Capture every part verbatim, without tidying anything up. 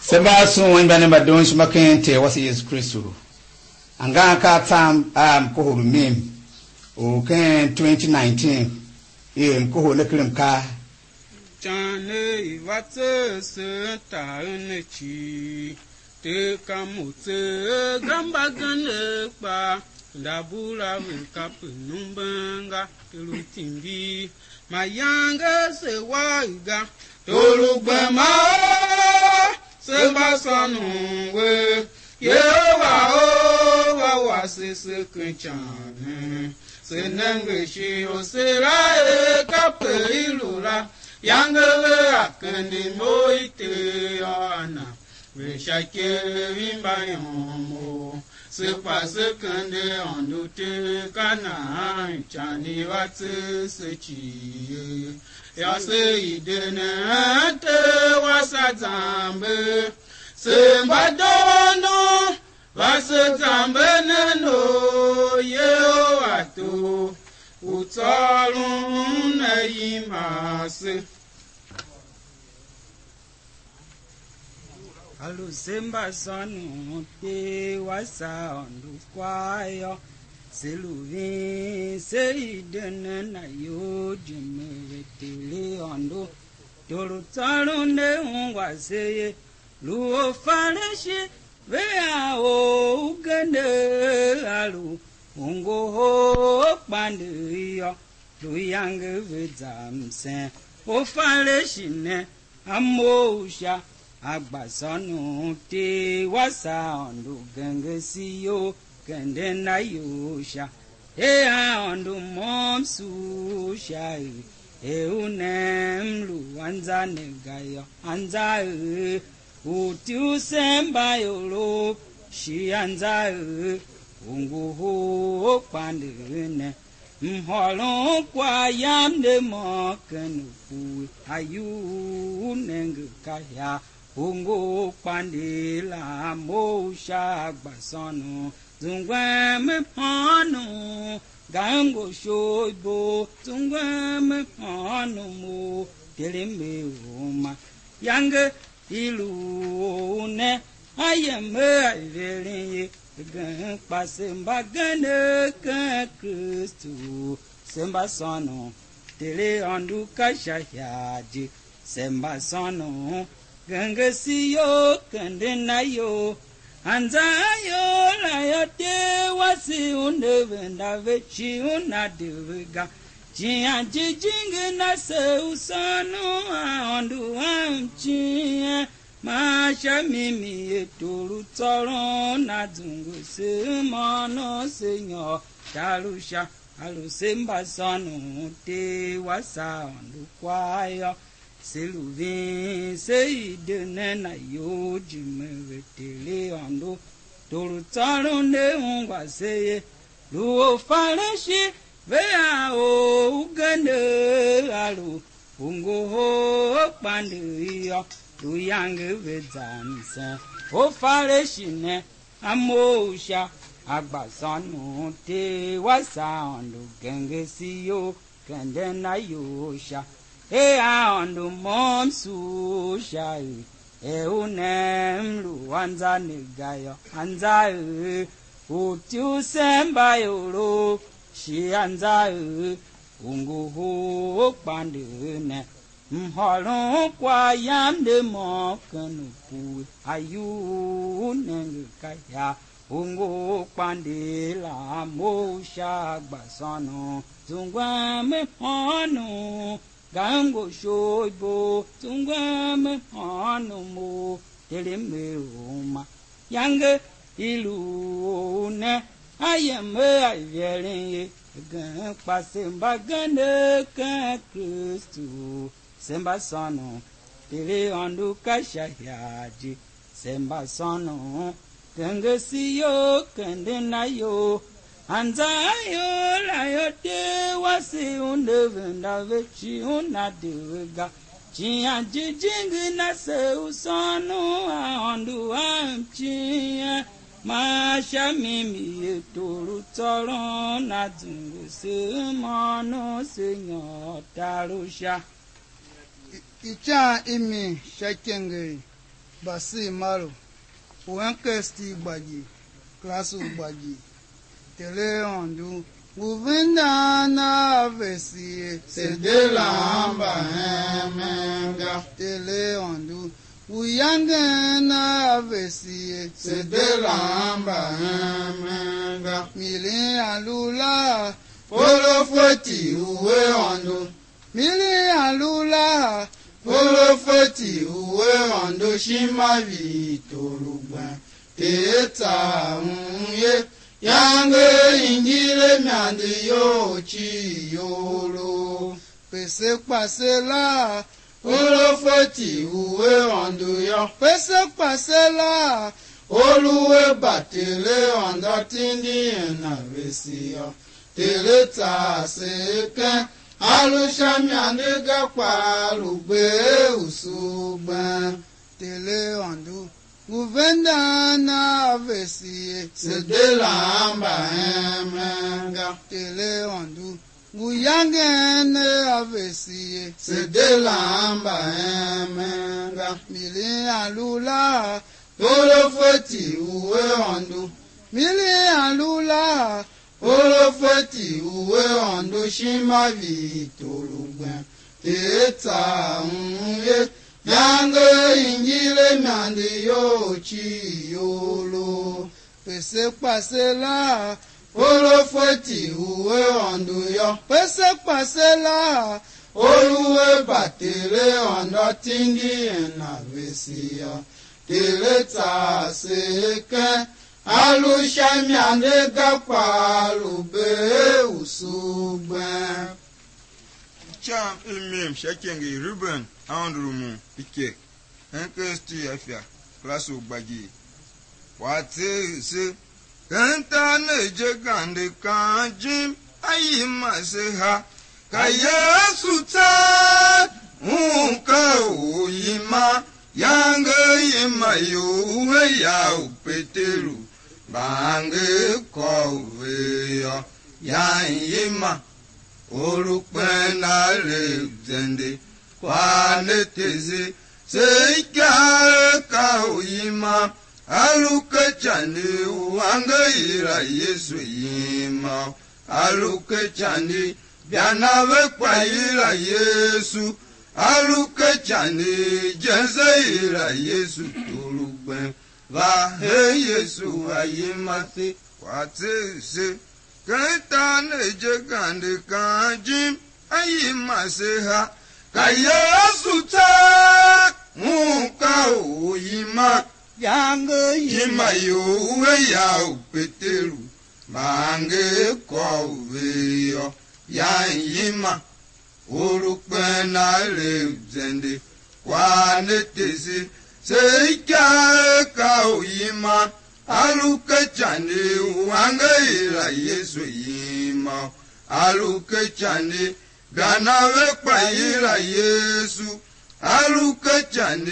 Se mba a sughun anmgbianev mba doon ishima ken Ter wase Yesu Kristu. Angan ka a tsam a mkohol u mim u ken twenty nineteen, er mkohol ne ken mkar. Ican ne i va tser se taen ne cii, te ka mo tseegh, ka mbagenev kpaa, nda bura ve kape numben ga, te lu timbir. Mayange se wa i ga, tor u gema o, se mba sônon we. Yehova o, va wase se ken ican ne. Se nenge shi u se ra er kape i lu la, yange ve a kende imo i Ter yô, a na ve sha ikev i mbayônmor. Se kpa se kende Aôndo Ter, ka nahan ican i va tser se cii ye. Yô, se hide ne hen Ter wase a zamber, se mba doon u va se zamber nen u Yehowa Tor u tsôron a yima ase. A lu se mba sônon Ter wase a Aôndo kwagh yô, se lu ving, se hide nen a iyol je, me ve Ter Aôndo, tor u tsôron ne ungwa se ye, lu Orfarishi vea or ugen a lu u ngohol kpandegh yô, lu yange ve za msen. Orfarishi ne, a mough sha, a gba sônon Ter wase a Aôndo, gengese iyol, kenden a iyol sha. Ee Aôndo, mo m sugh sha er, er u ne m lu anza ne ga yô, anza er u ti u se mba iorov, shi anza er u ngohol kpandegh ne. Mhôron kwagh yam de mô ken uku, ayugh u nenge ka ihiar, u ngohol kpandegh la, a mough sha, a gba sônon. Zungwen me hônon, gam ngu sholibo, zungwen me hônon mo, Ter me uma. Yange i lu u ne, a yem a iveren ye, gen kpa se mbagenev ken Kristu, se mba sônon. Ter Aôndo ka sha ihiar je, se mba sônon, gengese iyol, kenden a iyol. Anza a iyol la yô, Ter wase una venda ve, shi una de ve ga. Cian Jijingi na se u sônon Aôndo a mciem, man sha mimi ye, tor u tsôron na zungwe se, mhôônom se nyôr, tar u sha. A lu se mba sônon Ter wase a Aôndo kwagh yô, se lu ving, se hide nen a iyol je, me ve Ter Aôndo, tor u tsôron ne ungwa se ye, lu Orfarishi vea or ugen a lu u ngohol kpandegh yô, lu yange ve za msen. Orfarishi ne, a mough sha, a gba sônon Ter wase a Aôndo, gengese iyol, kenden a iyol sha. Ee Aôndo, mo m sugh sha er, er u ne m lu anza ne ga yô, anza er u ti u se mba iorov, shi anza er u ngohol kpandegh ne. Mhôron kwagh yam de mô ken uku, ayugh u nenge ka ihiar, u ngohol kpandegh la, a mough sha, a gba sônon. Zungwen me hônon, gam ngu sholibo, zungwen me hônon mo, Ter me uma. Yange i lu u ne, a yem a iveren ye, gen kpa se mbagenev ken Kristu, se mba sônon. Ter Aôndo ka sha ihiar je, se mba sônon, gengese iyol, kenden a iyol. Anza a iyol la yô, Ter wase una venda ve, shi una de ve ga. Cian Jijingi na se u sônon Aôndo a mciem, man sha mimi ye, tor u tsôron na zungwe se, mhôônom se nyôr, tar u sha. I-, ican i mi sha ikengegh. Basimaro, u en ken siti gbaji, klasi u gbaji. Tere Aôndo ngu vendan a vese ye, se de lam mbahemen ga. Tere Aôndo ngu yangen a vese ye, se de lam mbahemen ga. Mirin a lu la, profeti u Aôndo. Mirin a lu la, profeti u Aôndo, ishima vihi tor u gben, Ter tsa un ye, yange i ngile imande you cii iyolo. Pe se kpa se la, profeti u Aôndo yô, pe se kpa se la, or u a ba Ter Aôndo atindi hen a vese yô, Ter tsa se ken, a lu sha mi ande ga, kpa a lu gbe a usu u gben. Tere Aôndo ngu vendan a vese ye, se de lam mbahemen ga. Tere Aôndo ngu yangen a vese ye, se de lam mbahemen ga. Mirin a lu la, profeti u Aôndo. Mirin a lu la, profeti u Aôndo, ishima vihi tor u gben, Ter tsa un ye, yange i ngile imande you cii iyolo. Pe se kpa se la, profeti u Aôndo yô, pe se kpa se la, or u a ba Ter Aôndo atindi hen a vese yô, Ter tsa se ken, a lu sha mi ande ga, kpa a lu gbe a usu u gben. Icam i mim sha ikyenge i Ruben a undu rumun ikegh, hen ken siti ya Fia, klasi u gbaji. Kwagh tseegh se, ken tar ne je gande, kaan jim a yima se ha, ka Yesu tsa, un ka u yima, yange yima you hen ya u Peteru, mba angev kôr ve yô, yan yima, or u kpen a le zende, kwagh ne tese se ikyav ka u yima, a lu ken ican u angev yila Yesu yima, a lu ken ican, bia na ve kpa yila Yesu, a lu ken ican, je se yila Yesu tugh u gben, va hen Yesu va yima se. Kwagh tseegh se, ken tar ne je gande, kaan jim a yima se ha, ka Yesu tsa, un ka u yima, yange yima you hen ya u Peteru, mba angev kôr ve yô, yan yima, or u kpen a le u zende, kwagh ne tese se ikyav ka u yima, a lu ken ican u angev yila Yesu yima, a lu ken ican, bia na ve kpa yila Yesu, a lu ken ican,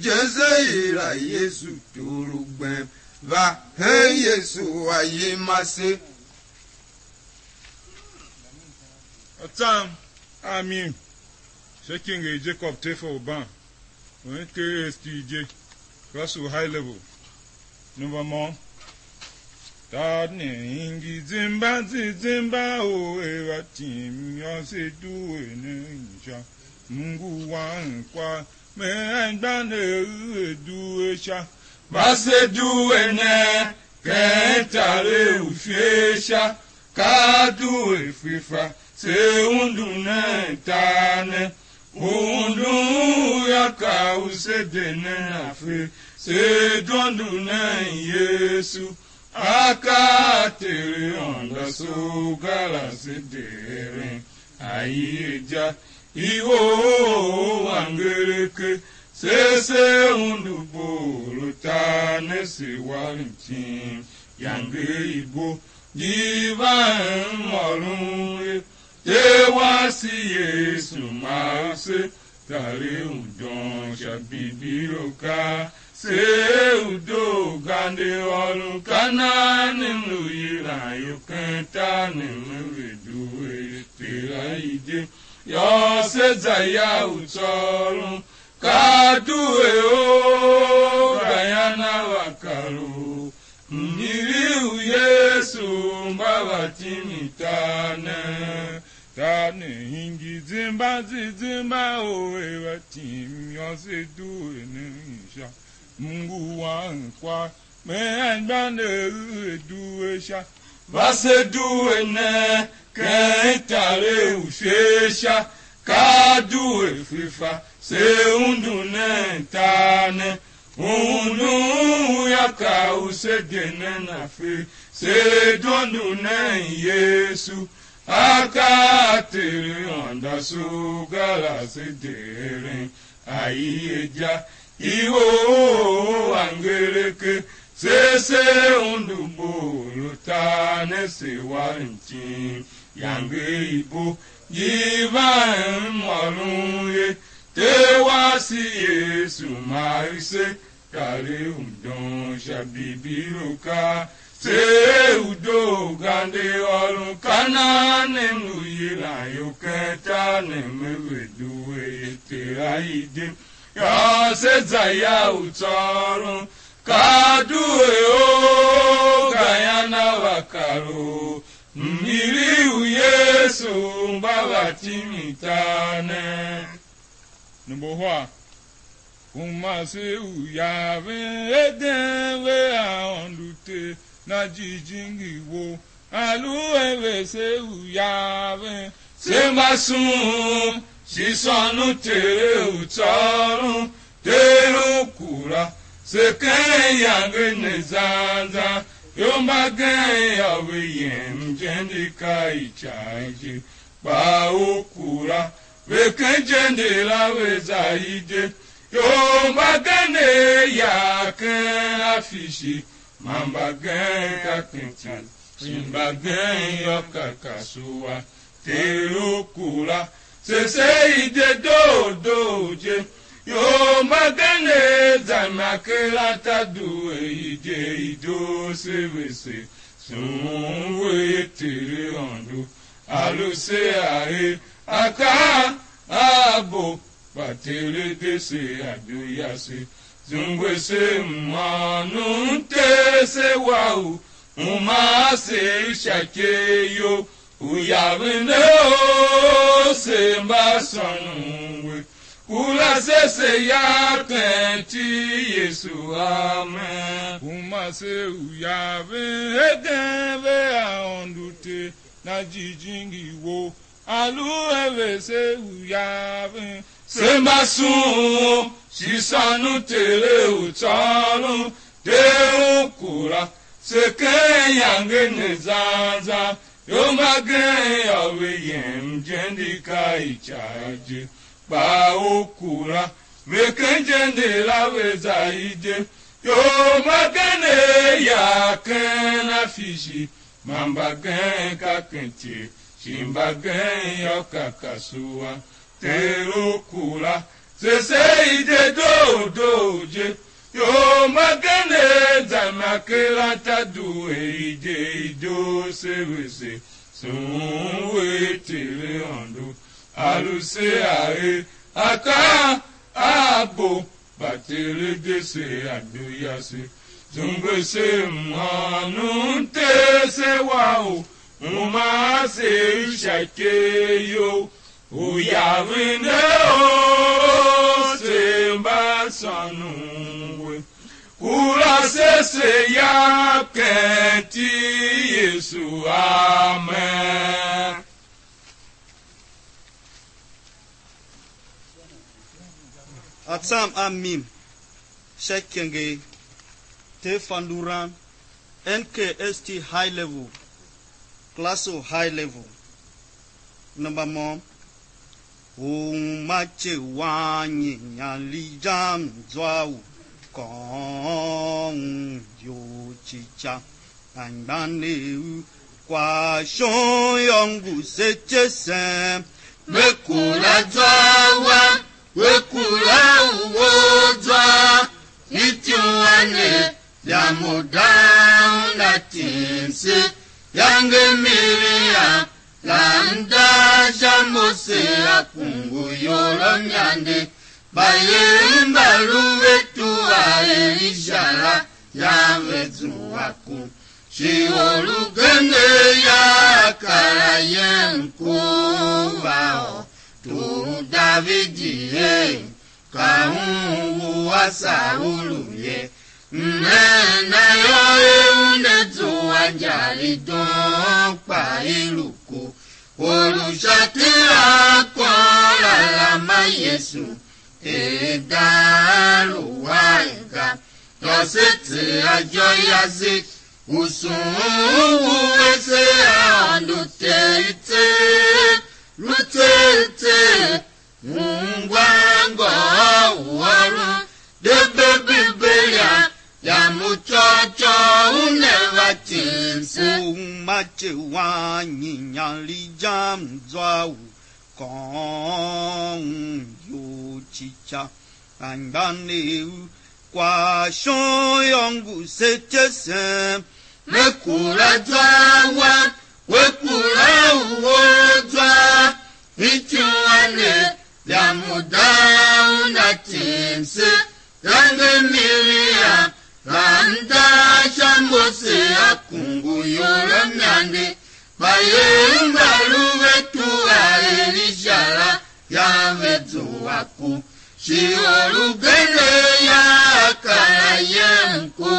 je se yila Yesu tugh u gben, va hen Yesu a yima se. Atsam a mim sha ikyenge i Jacob Tefa u ban, u M K S T je, class u high level, number môm. Tar ne hingir zimban zi zimban u er a tim yô, se due ne sha. M ngu wan kwagh, me anmgbianev er due sha. Va se due ne ken tarev u Fia sha, ka due fefa, se undu nen tar ne. U undun u yô, ka u se de nen afe, se dondo nen Yesu. Akaa a Ter Aôndo a soo ga la, se de eren ayie je. Ior u angereke, se se undu bor u tar ne, se war mcim, yange i bo, di va hen ôron ye. Ter wase Yesu, ma u se tarev u doon sha bibi u kaa, se er u doo gande ôron, ka nahan m lu yilan ior ken tar ne, me ve due Ter a ide, yô, se za ya u tsôron, ka due o. Tim i tar ne, tar ne hingir zimba zizimba u er va tim yô, se due ne sha mngu wan kwagh, me anmgbianev er due sha, va se due ne ken tare u shwe sha, ka due fefa, se undu nen tar ne, undu u ya ka u se de nen afe, se dondo nen Yesu, a ka a Ter Aôndo a soo ga la, se de eren a i a idya i or angereke, se se undu mboghoro tar ne, se wa mcin yange i bo, i va em ôron ye, Ter wase Yesu, maa i se kare u don sha bibi lu ka se er u doo gande ôron, ka nan ne m lu yilan ior ken tar ne, me ve due ye, Ter a hide. Yô, se za ya u tsôron, ka due u Gayana va kar u mhiri u Yesu mba va tim i tar ne. Number one. Kuma se u yaven eden ve Aôndo Ter na jijingi wou, aluer ve se u yaven, se mba sughun, shi sôn u Ter u tsôron, Ter u kura se ken iyange ne zan zan, ior mbagenev yô, ve yem je, ndi ka ican je, kpa u kura ve ken ijende la ve za hide. Ior mbagenev ya ken afishi, man mbagenev ka ken ican, shi mbagenev yô, ka kasua. Ter u kura se se hide doo doo je. Ior mbagenev za ma ken atadue i je, i doo se ve se sughun we, Ter Aôndo, a lu se a er akaa a bo, kpa Ter de se a doo yase. Zungwe se mhôônom Ter, se wa u uma ase sha ikev you, u yaven ne ou se mba sônon we. Kura se se ya ken iti i Yesu. Amen. Kuma se u yaven hegen ve Aôndo Ter na jijingi wou, aluer ve se u yaven, se mba sughun, shi sôn u Ter u tsôron, Ter u kura se ken iyange ne zan zan. Ior mbagenev yô, ve yem je, ndi ka ica je, kpa u kura ve ken ijende la ve za hide. Ior mbagenev ya ken afishi, man mbagenev ka ken ityev, shi mbagenev yô, ka kasua. Ter u kura se se hide doo doo je. Ior mbagenev za ma ken atadue i je, i doo se ve se sughun we, Ter Aôndo, a lu se a er akaa a bo, kpa Ter de se a doo yase. Zungwe se mhôônom Ter, se wa u uma ase sha ikev you, u yaven ne ou se mba sônon we. Kura se se ya ken iti i Yesu. Amen. Atsam a mim sha ikenge, Ter Fanduran, N K S T high level, class of high level. Number mom. U ma ce wan nyian li jam zwa u kôôn iyol cica. Anmgbianev, kwagh shon yô, ngu se ityesen. Me kura zwa wam, we kura u or zwa, ityua ne, yam u dan una tim se, yange miriam, la m da sha Mose a kungu iyol a mnyande, mbayev mba lu ve tugh a Elisha la, yan ve zua ku. Shi or ugen er ya Kar a yem ku va ôr tor u Davidi er: Ka un u a Saulu ye. Mhen na yô, er una zua injar i doon kpa i lu ku. Or u sha terankon la, Lama Yesu, er dan lu wan ga. Yô, se tser a ijô yase, usu u ese Aôndo Ter tseegh, lu tseegh tseegh, ungwa ngôôr u ôron, de be Biblia, yam u côô côô una va tim se. U ma ce wan nyinyar li jam zwa u kôôn iyol cica. Anmgbianev, kwagh shon yô, ngu se ityesen. Me kura zwa wam, we kura u or zwa. Ityua ne, yam u dan una tim se. Zange Miriam, va mdaan sha Mose, a kungu ior a mande. Mbayev mba lu ve tugh a Elisha la, yam ve zua ku. Shi or ugen yô, a kar a yem ku,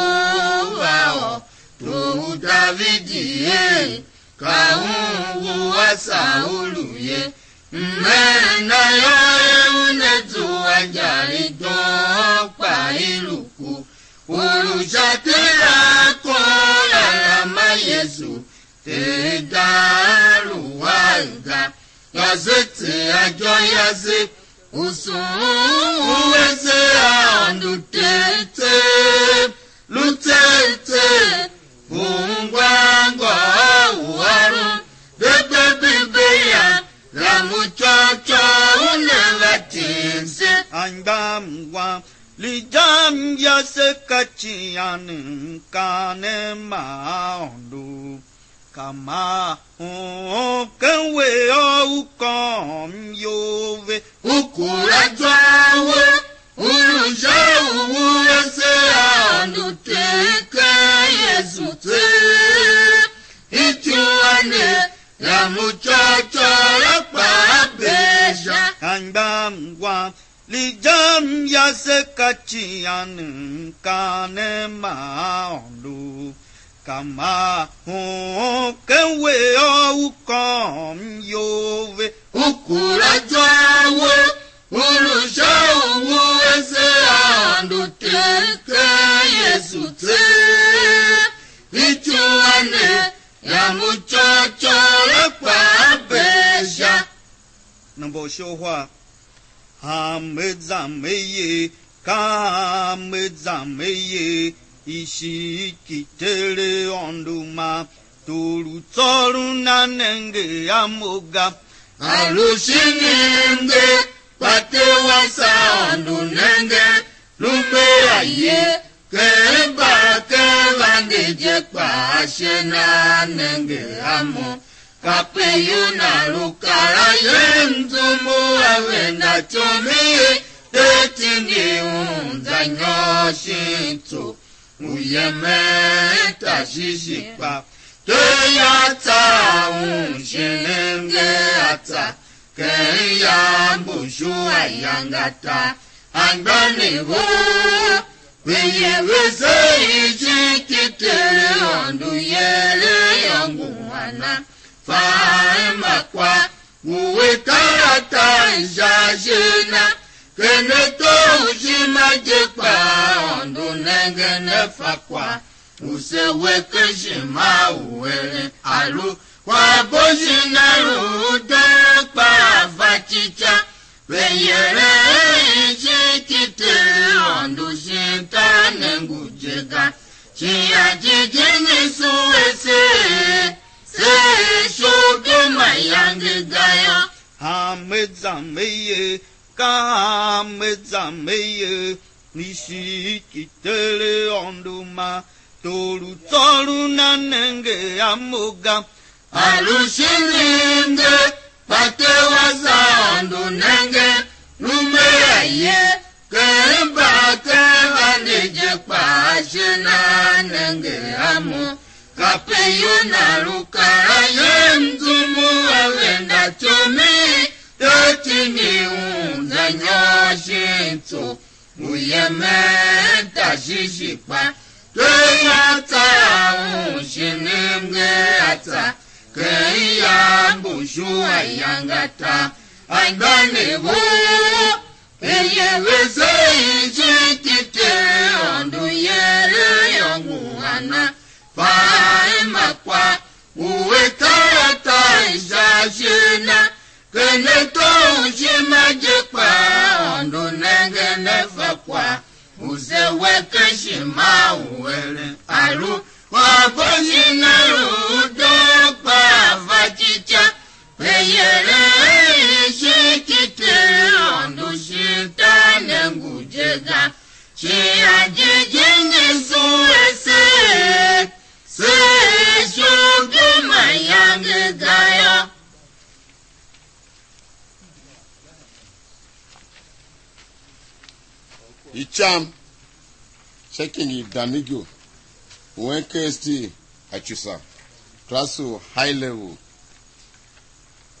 va ôr tor u Davidi er: Ka un u a Saulu ye. Mhen na yô, er una zua injar i doon kpa i lu ku. U lu sha terankon la, Lama Yesu, Ter dan lu wan ga. Yô, se tser a ijô yase, usu u ese Aôndo Ter tseegh, lu tseegh tseegh, ungwa ngôôr u ôron, de be Biblia, yam u côô côô una va tim se. Anmgbian wam, li jam yase ka icighan mkaanem ma Aôndo. Ka ma hon ken we yô, u kôôm iyol ve. U kura zwa we, u lu sha u ese Aôndo Ter ken Yesu tseegh. Ityua ne, yam u côô côô la kpaa bee sha. Anmgbian wam, li jam yase ka icighan mkaanem ma Aôndo. Ka ma hon ken we yô, u kôôm iyol ve. U kura zwa we, u lu sha u ese Aôndo Ter ken Yesu tseegh. Ityua ne, yam u côô côô la kpaa bee sha. Number u show hua. Hanmegh zan me ye, ka hanmegh zan me ye, ishigh ki Ter Aôndo ma tor u tsôron a nenge a mo ga. A lu shin mnger, kpa Ter wase Aôndo nenge, lu me a ye, ken mba ken vande je kpaa, ashe na nenge a mo. Kape Yona lu kar a yem zum u a venda ityom i Ter tindi un za nyôr shin tso, u yemen Tashishi kpa Ter yô, a tsa un shin mnger, a tsa ken ya mbu shu ayange atar. Anmgbianev, ve ye ve se ishigh ki Ter Aôndo yere yô, ngu ana fa ma kwa u we kar a tar sha ashe na, ken ato u ishima je kpaa, Aôndo nengen a fa kwagh u se we ken ishima u eren a lu kwaghbo shin a lu u deen kpaa, a fa cica. Ve yeren ishigh ki Ter Aôndo shin tar ne ngu je ga, shin a jijingi sue se, se er isholibo mayange ga yô. Hanmegh zan me ye, ka hanmegh zan me ye, ishigh ki Ter Aôndo ma tor u tsôron a nenge a mo ga. A lu shin mnger, kpa Ter wase Aôndo nenge, lu me a ye, ken mba ken vande je kpaa, ashe na nenge a mo. Kape Yona lu kar a yem zum u a venda ityom i, Ter tindi unza nyôr shin tso, u yemen tashishi kpa, Ter a tsa un shin mnger a tsa ken ya mbu shu a yangata, anmgbianev, pe ye vese ijir ki Ter Aôndo yere yô, ngu ana fa a ima kwagh u a kaa ataa i sha ashe na, ken ato u ishima je kpaa, Aôndo nengen a fa kwagh u se we ken ishima u eren a lu kwagh a bo shin a lu u doo kpaa, a va cica. Pe yeren ishigh ki Ter Aôndo shin tar ne ngu je ga, shin a jijingi sugh ase, se er isholibo mayange ga yô. Icam sha ikingi i Daniel u en ken sti a icusa, class u high level.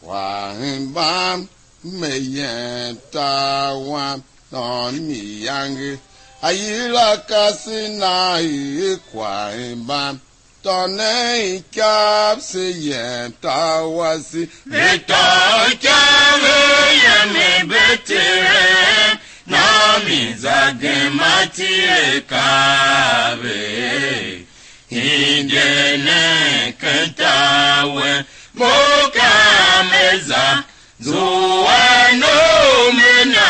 Kwaghmban me yem tar wam, nôm iyange, a yila kase na i kwaghmban. Tôô nen ikav se yem tar wase. Ve tôô ikav ve yem i Betelem, nôm i za gema tile ikav ve. Hide nen ken tawe, mo ka me za zua nom ne na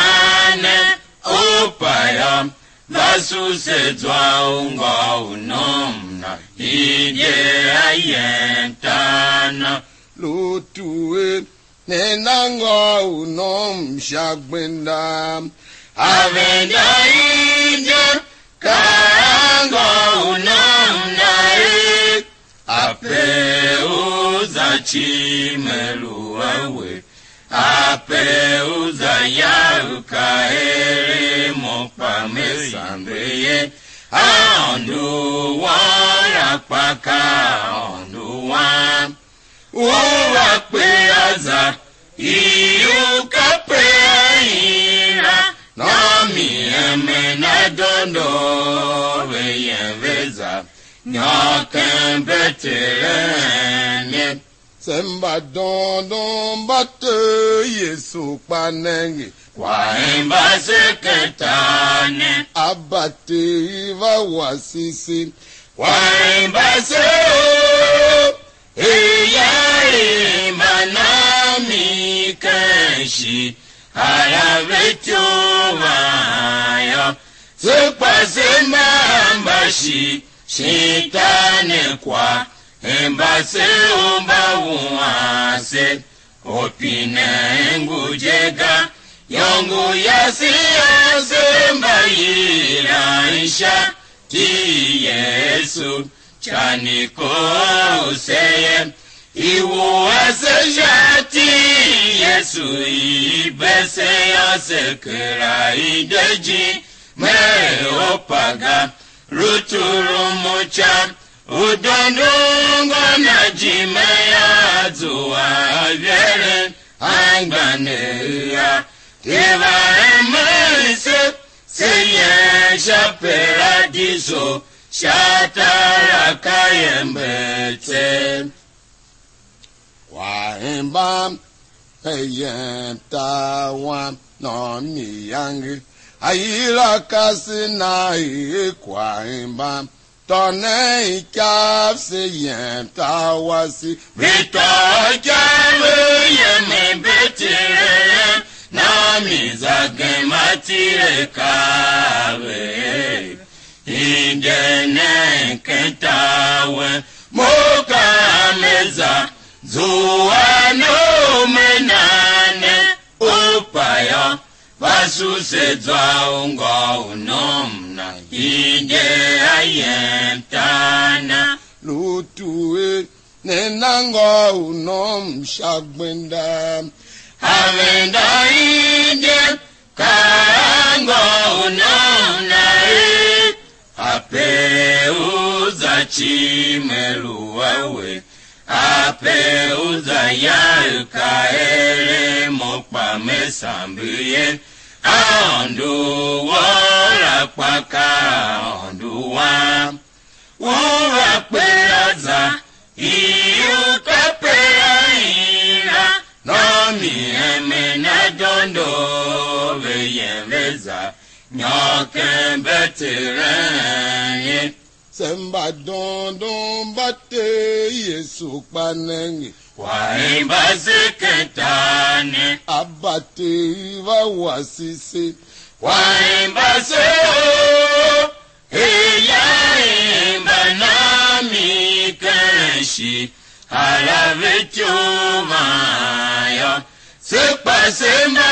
ne, Orpa yô, va suse zwa u ngô u nom na, hide a yem tar na. Lutu er, ne na ngô u nom sha gbenda. A venda inja, kaa ngô u nom na er, ape u za cii me lu a we, ape u za ya u ka eren mo kpa me sambe ye. Aôndo wam la kpa ka Aôndo wam. U va kpe a za, i u kape a ira, nôm i emen a dondo ve yem ve za nyôr ken Betelem ye. Se mba dondon mba Ter Yesu kpa nenge. Kwaghmban se ken tar ne. A mba Ter va wase se. Kwaghmban se o. Eya i mba nan mi ken shi, ara ve ityough van yô, se kpa se mba mba shi, shin tar ne kwagh, hemba se u mba wuan se, u pinen ngu je ga, iyôngo yase yô, se mba yilan sha iti i Yesu. Ca ni kor se ye, i wua se sha iti i Yesu i bese yô, se kera i de ijime er Orpa ga, Lutu rumun ican, u dondon ngô na ijime yô, a zua a vieren anmgbianev a, i va emen se, se yem sha Paradiso, sha tar a kaiembetsen. Kwaghmban pe yem tar wam nôm iyange, a yila kase na er kwaghmban. Tôô nen ikav se yem tar wase. Ve tôô ikav ve yem i Betelem, nôm i za gema tile ikav ve. Hide nen ken tawe, mo ka me za zua nom a nan ne, Orpa yô, va suse zwa u ngô u nom na, hide a yem tar na. Lutu er, ne na ngô u nom sha gbenda. A venda hide, kaa ngô u nom na er, ape u za cii me lu a we. Ape u za ya u ka eren mo, kpa me sambe ye. Aôndo wou la kpa ka Aôndo wam. U va kper a za, i u kape a ira, nô mi emen a dondo ve yem ve za nyôr ken Beterehen ye. Se mba dondon mba Ter Yesu kpa nenge. Kwagh i mba se ken tar ne. A mba Ter va wase se. Kwagh i mba se o, er ya i mba nan mi ken shi, a la ve ityouvan yô. Se kpa se mba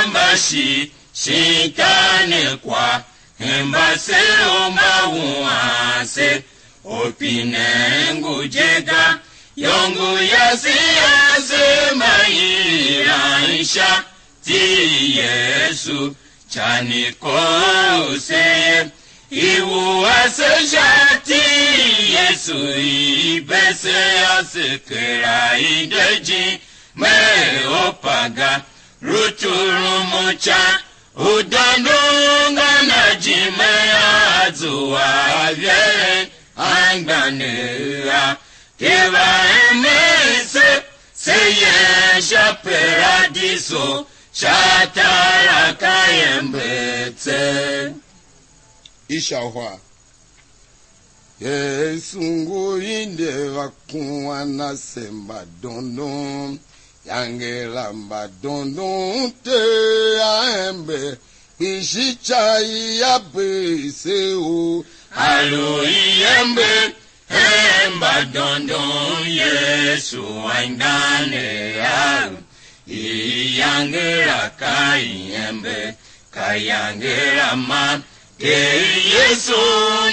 mba shi, shin tar ne kwagh. Hemba se u mba wuan se, u pinen ngu je ga, iyongo yase yase mba yilan sha ti Yesu, ca ni kor u se ye. I wua se sha ti Yesu, i be se yô, se kera i de jim, me er opa ga, lu turun mu ca, u dondon ga na jime a zua a vieren anmgbianev a. Kera emen se, se yem sha paradiso, sha tar a ka ember tse. Ishahwa. Yesu ngu hide va kuan a se mba dondon, iyange la mba dondon Ter a ember, kpishi ca i a bee se u a lu iember, hen mba dondon Yesu anmgbianev av. Iyange la ka iember, ka iyange la ma Ter Yesu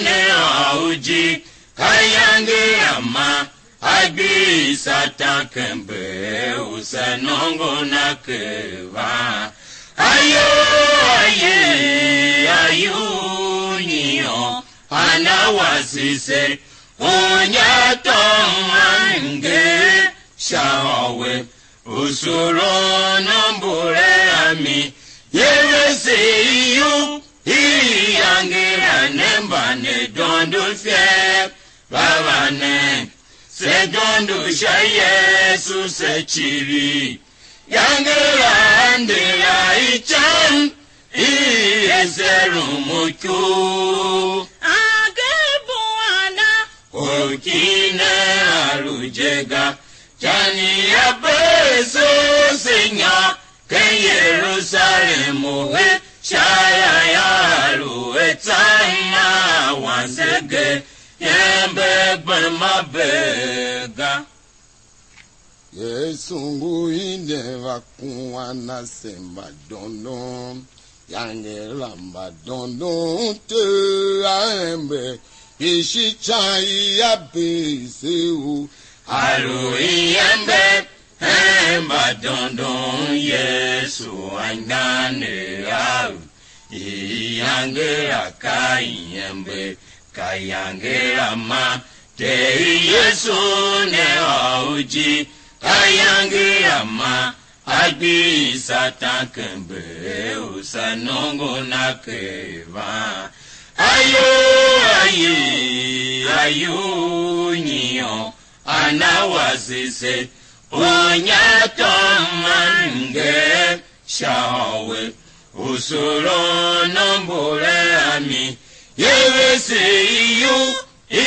ne ôr ujijingi, ka iyange la ma a gbihi Satan ken bee u se nongo na ker van. Ayoo, aye, ayoo, nyiôn, ana wase se, u nya tôôn a mnger sha ôr we. U suron a mbure a mi, ye vese iyugh i iyange la ne mba ne dondo ifer, va va nen, se dondo sha Yesu se civir. Iyange la ande la icam, i ese rumun ikor. Age buana. Orkin ne a lu je ga, can i a bee se u se nyôr ken Yerusalem u he sha ya ya a lu a tsan a wan se ge, iember gbem a bee ga. Yesu ngu hiden va kuan a se mba dondon, iyange la mba dondon Ter a ember, ishi ican i a bee se u a lu iember, hen mba dondon Yesu anmgbianev av. Iyange la ka iember, ka iyange la ma Ter Yesu ne ôr ujijingi, ka iyange la ma a gbihi Satan ken bee u se nongo na ker van. Ayoo, aye, ayoo, nyiôn, ana wase se, u nya tôôn a mnger sha ôr we. U suron a mbure a mi, ye vese iyugh i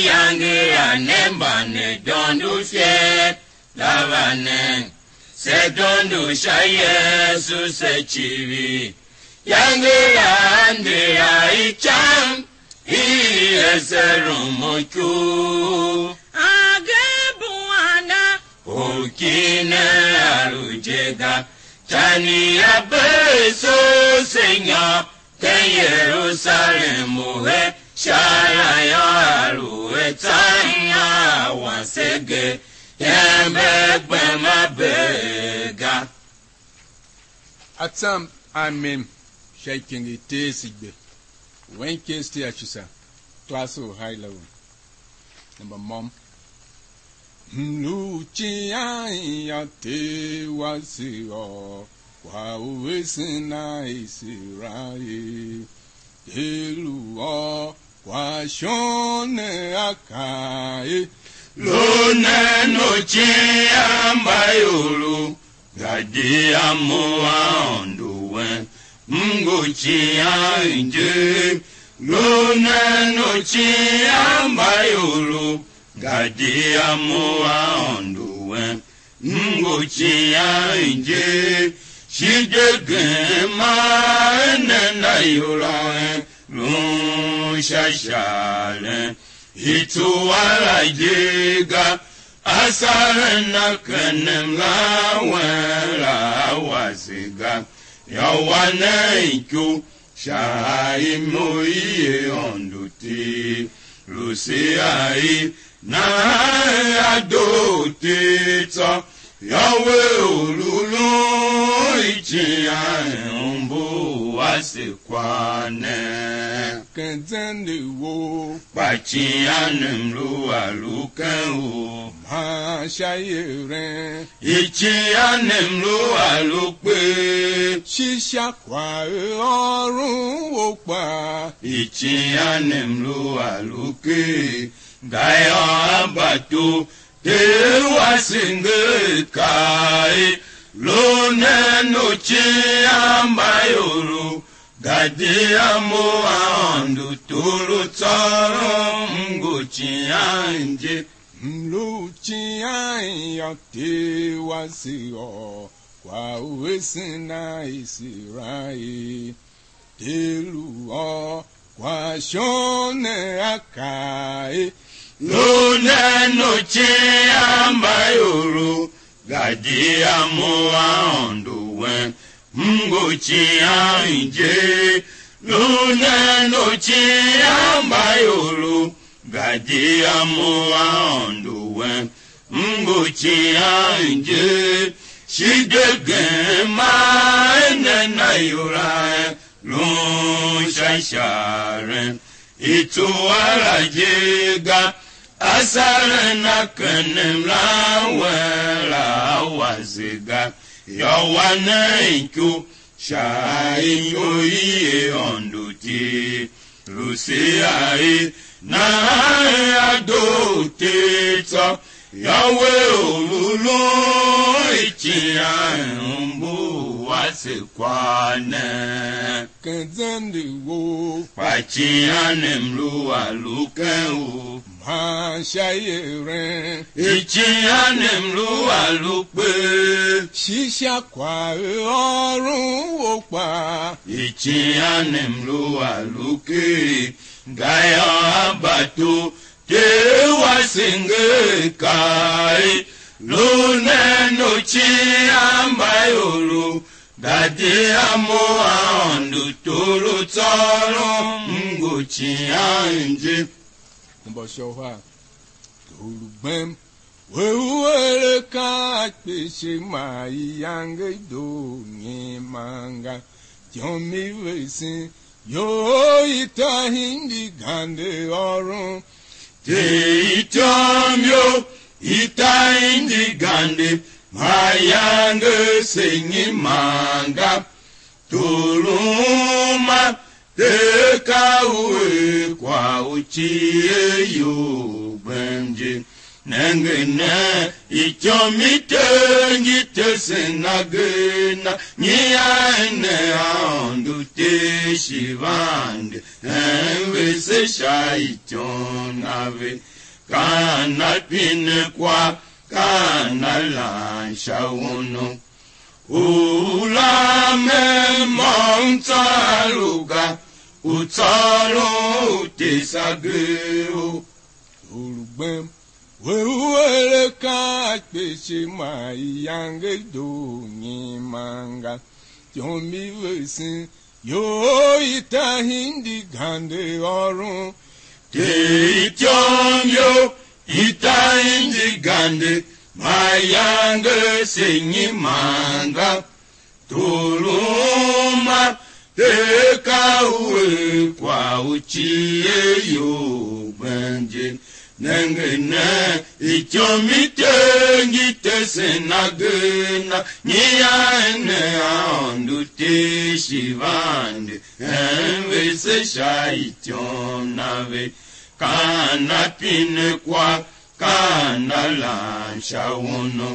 iyange la ne mba ne dondo ifer, la va nen, se dondo sha Yesu se civir. Iyange la ande la icam, i ese rumun ikor. Age buana. Orkin ne a lu je ga, can i a bee se u se nyôr ken Yerusalem u he sha ya yô, a lu a tsan a wan se ge, iember gbem a bee ga. Atsam a mem sha ikyenge i Ter se gbe, wen Keristi a Shisar, tôô se u high level. Number mom. M lu icighan yô, Ter wase, ôr kwagh u vesen a Iserael. Ter lu ôr kwagh shon ne, a kaa er: Lu nen u icighanmbaiorov, gadia mo Aôndo wen, m ngu icighan inje. Lu nen u icighanmbaiorov, gadia mo Aôndo wen, m ngu icighan inje. Shi de gema enen ayol a en lun sha isharen i tsuwa la je ga, asaren a ken mla wen la a wase ga, yô, wa nen iku sha imo i Aôndo Ter, lu se a i nahan a doo Ter tsô, yô, we u lu lun icighan u mbu u ase kwagh ne. Ken zende wou, kpa icighan mlu a lu ken u, man sha ieren, icighan mlu a lu kpee, shi sha kwaghôron wou kpaa, icighan mlu a lu ker. Gayô, a mba tor, Ter wase nger kaa er: Lu nen u icighanmbaiorov, gadia mo Aôndo Ter u tsôron m ngu icighan je. M lu icighan yô, Ter wase, ôr kwagh u vesen a Iserael. Ter lu ôr kwagh shon ne, a kaa er: Lu nen u icighanmbaiorov, gadia mo Aôndo wen, m ngu icighan inje. Lu nen u icighanmbaiorov, gadia mo Aôndo wen, m ngu icighan inje. Shi de gema enen ayol a en lun sha isharen i tsuwa la je ga, asaren a ken mla wen la a wase ga, yô, wa nen iku sha imo i Aôndo Ter, lu se a i nahan a doo Ter tsô, yô, we u lu lun icighan u mbu u ase kwagh ne. Ken zende wou, kpa icighan mlu a lu ken u, man sha ieren, icighan mlu a lu kpee, shi sha kwaghôron wou kpaa, icighan mlu a lu ker. Gayô, a mba tor, Ter wase nger kaa er: Lu nen u icighanmbaiorov, gadia mo Aôndo Ter u tsôron m ngu icighan je. Number show her. Tor u gbem, we u ere akaa kpishi, man iyange i doo nyiman ga. Ityom i vesen iyol i ta hingir gande ôron. Ter, ityom you i ta hingir gande, man iyange se nyiman ga. Tor u uma, Ter ka u er kwagh u cier iyol gbem je. Nenge nen, ityom i Ter ngi tesen agee na, nyian ne Aôndo Ter shi vande hen vese sha ityom na ve. Ka an a pine kwagh, ka an a lan sha uno. U lamen môm tsô a lu ga, u tsôron u tesa agee u. Tor u gbem, we u ere akaa kpishi, man iyange i doo nyiman ga. Ityom i vesen iyol i ta hingir gande ôron. Ter, ityom you i ta hingir gande, man iyange se nyiman ga. Tor u uma, Ter ka u er kwagh u cier iyol gbem je. Nenge nen, ityom i Ter ngi tesen agee na, nyian ne Aôndo Ter shi vande, hen vese sha ityom na ve. Ka an a pine kwagh, ka an a lam sha wono.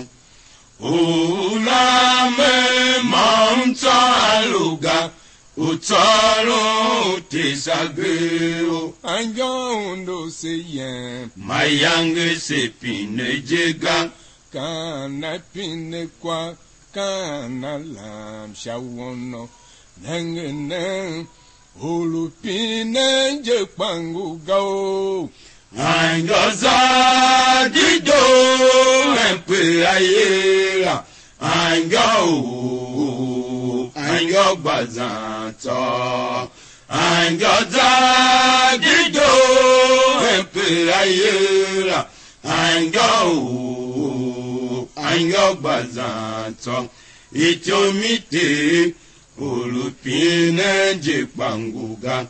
U lam er môm tsô a lu ga, u tsôron u tesa agee u. Anmgbian undu se yem. Mayange se pine je ga. Ka an a pine kwagh, ka an a lam sha wono. Nenge nen, u lu pinen je kpa ngu ga o. Anmgbian za dedoo hen pe a yila, anmgbian u, anmgbian gba zan tsô. Anmgbian za dedoo hen pe a yila, anmgbian u, anmgbian gba zan tsô. Ityom i Ter, u lu pinen je kpa ngu ga,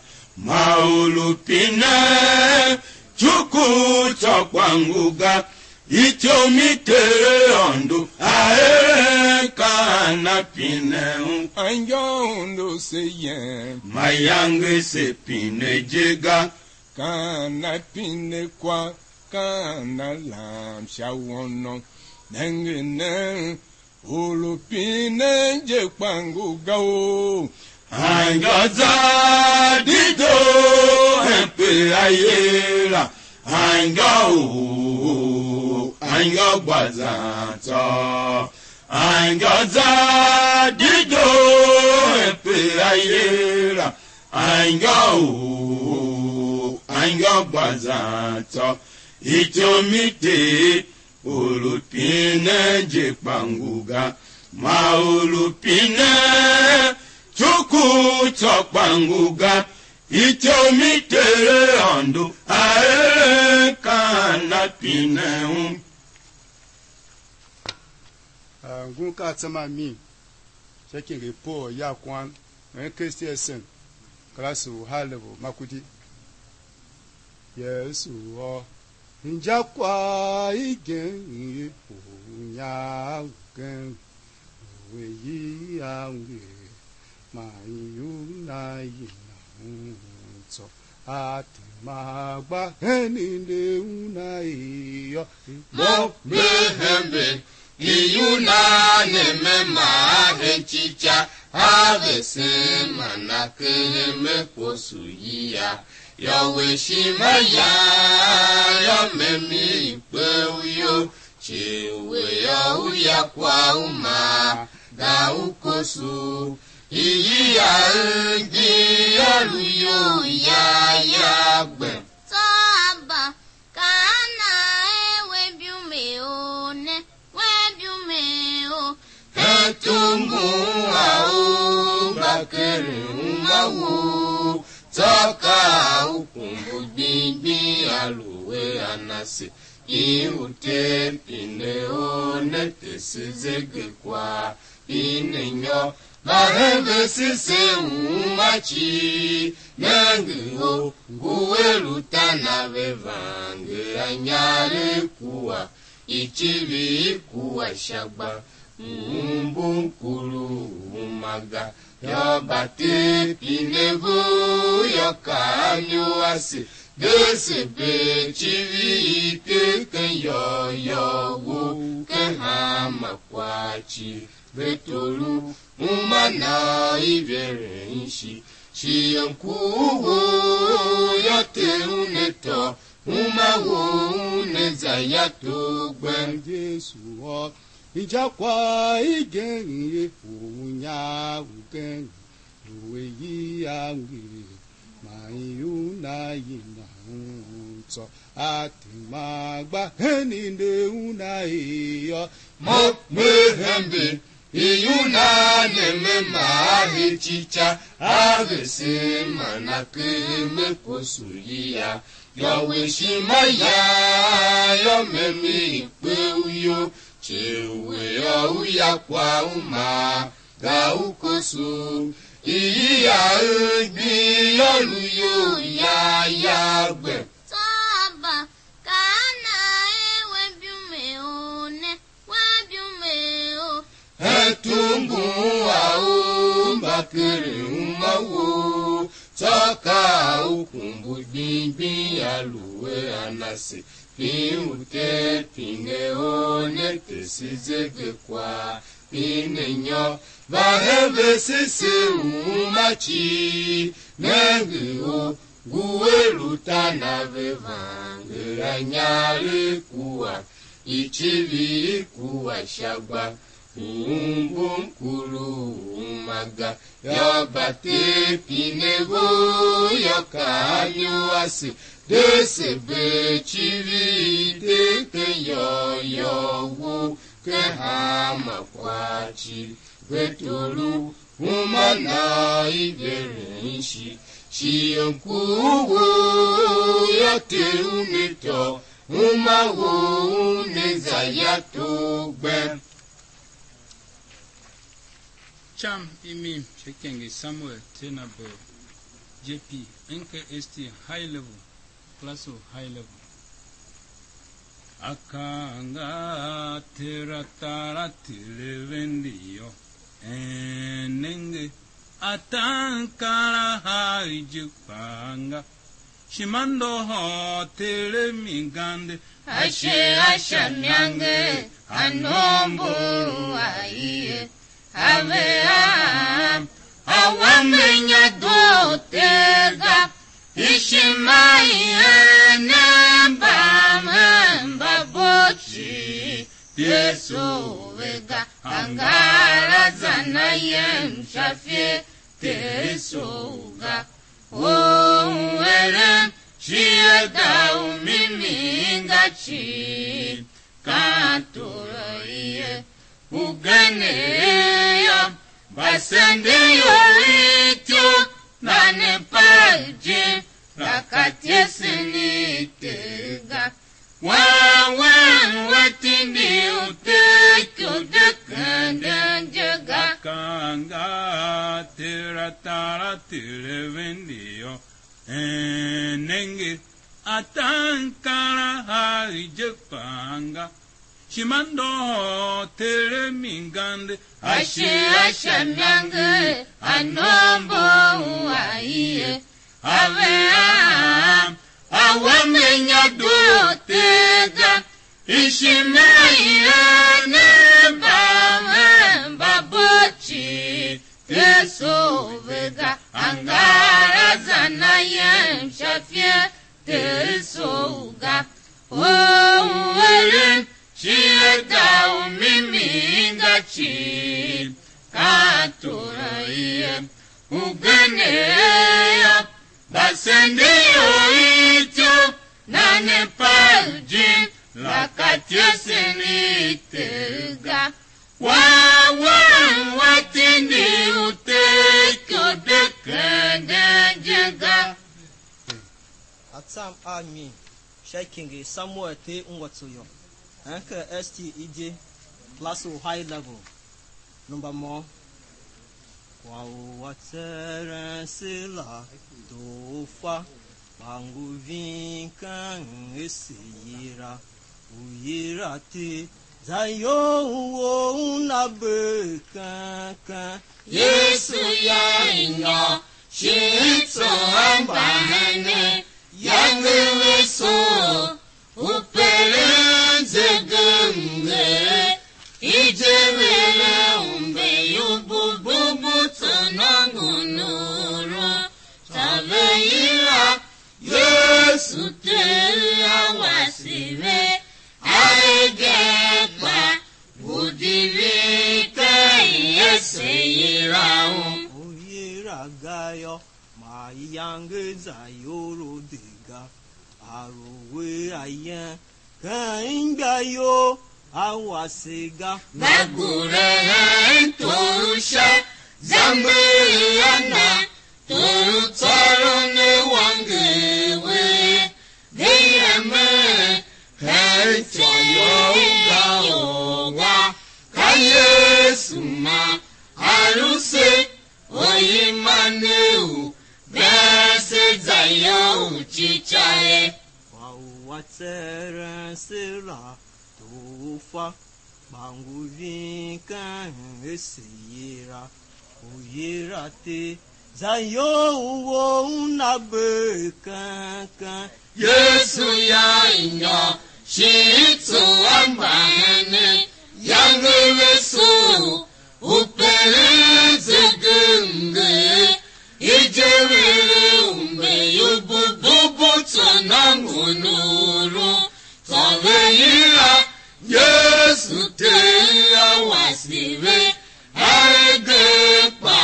ma u lu pinen cuku tsô kpa ngu ga. Ityom i Ter Aôndo a eren ka an a pine u. Anmgbian undu se yem. Mayange se pine je ga. Ka an a pine kwagh, ka an a lam sha wono. Nenge nen, u lu pinen je kpa ngu ga o. Anmgbian za dedoo hen pe a yila, anmgbian u, anmgbian gba zan tsô. Anmgbian za dedoo hen pe a yila, anmgbian u, anmgbian gba zan tsô. Ityom i Ter, u lu pinen je kpa ngu ga, ma u lu pinen cuku tsô kpa ngu ga. Ityom i Ter Aôndo a eren ka an a pine u. Ah, ngun ka atsema mi sha ikyenge i Paul ya kwan, en Kristi a sen, kalase u high level Makurdi. Yesu ôr injakwagh igen ye, u nya ugen, u a yi a nger, man iu na i na un tsô. A tema a gba hen inde una i yô. Mo me hembe, iuna ne me maa hen cica, a vesen man a keghen me kposo yia. Yô, we shima yan, yô, me mi kpe u iyol, cii we yô, u ya kwagh u maa, ga u koso. Iyiagh ngin yô, lu iyol ya ya gbem. Tsô a va kaa a na er: We mbumeor ne, we mbumeor, hen tom u a u mba keren uma wou, tsô ka u kumbu gbing gbing a lu er a na se. Kin u Ter pine or ne tese zegekwagh i ne nyô, mba hen vese se uma cii. Nenge or ngu a lu tan a ve vange a inyaregh kua, icivir kua sha gba, u umbur kuru uma ga. Yô, mba Ter pine ve u yô, ka a lu ase, de se bee icivir i Ter ken yôôyôô wou ken hanma kwagh cii. Ve tôr u uma na u iveren shi, shi ian ku u wou yô, Ter una tôô uma wou una za ya tor gbem. Yesu ôr injakwagh igen ye, u nya ugen, lu a yi a ngee, man iuna i na un tsô. A tema a gba hen inde una i yô. Mo me hembe, iuna ne me maa hen cica, a vesen man a keghen me kposo yia. Yô, we shima yan, yô, me mi kpe u iyol, cii we yô, u ya kwagh u maa, ga u koso. Iyiagh ngin yô, lu iyol ya ya gbem. Tsô a va kaa Umbun a u mba keren uma wou, tsô ka a u kumbu gbing gbing a lu a na se, pin u te pine or ne tese zegekwagh, pine nyô, va hembe se se uma cii, nenge u ngu a lu tan a ve vange a inyaregh kua icivir kua sha gba, u umbum kuru uma ga. Yô, mba te pine vough yô, ka a lu ase, de se bee icivir i de ken yôôyôô wou ken hanma kwagh cii. Ve torough uma nan i veren shi, shi ior ku u wou yô, Ter u ne tôô uma wou u ne za ya togh gbem. Cam i mim sha ikenge i Samuel Tenabel, J P, N K S T high level, class of high level. Akaa nga a Ter a tar a Ter a vende yô, een, nenge, ataankarahar kpaa je kpaa nga, shi ma ndôhôr Ter a mi gande, ashe a sha mi angev a nombor a ie. Ave a, a wambe nya doo Ter ga, ishima i eren mbamhen mba bo cii, Ter soo ve ga, angahar a zan a yem sha fie, Ter soo ga. Or u eren shi a da u mimi nga cii, ka a tôô ie. Ugenev yô, mba sende ior i ityough, nan ne pav ijir, la ka ityesen i Ter ga. Wan wen wa tindi u Ter ikyo de kenden je ga. Ka nga a Ter a tar a Ter a vende yô, een, nenge, ataankarahar je kpaa nga, shi ma ndôhôr Ter a mi gande, ashe a sha mi angev a nombor a ie. Ave a, a wambe nya doo Ter ga, ishima i eren mbamhen mba bo cii, Ter soo ve ga, angahar a zan a yem sha fie, Ter soo ga. Or u eren shi a da u mimi nga cii, ka a tôô ie. Ugenev yô, mba sende ior i ityough, nan ne pav ijir, la ka ityesen i Ter ga. Wan wen wa tindi u Ter ikyo de kenden je ga. Atsam a mi sha ikenge i Samuel Ter ungwa tso yô, N K S T i je, class u high level, number mo. Kwagh u a tseren se la, tor u fa, kpa ngu ving ken ese yila, u yila Ter, zayol wou una bee keng keng. Yesu ya i nyôr, shi i tso a mbahenen, yange ve soo, u peren zegemnger, i je ve le umbe u bubu bu tso nôngo nuru, tsô ve yila Yesu Ter a wase ve, a hegen kpa ngu divin ken ese yila u. U yila ga yô, ma iyange za iyol u de ga, a lu we ayen ken imba you a wase ga. Va gure hen tor u sha zamber a na, tor u tsôron ne wanger we, de yemen hen ityô you ga or wa, ka Yesu ma a lu se, oyiman ne u been se zayol u cica ye. Kwagh u a tseren se la, tor u fa, Kpa ngu ving ken ese yera, u yera te, za ior u wou una bee keng keng. Yesu ya inyô, shi i tso a mbahenen, yange ve soo, u peren zegemnger, i je ve er umbe yu bububu tsô na ngun u ron, tsô ve yila Yesu Ter a wase ve, a hegen kpa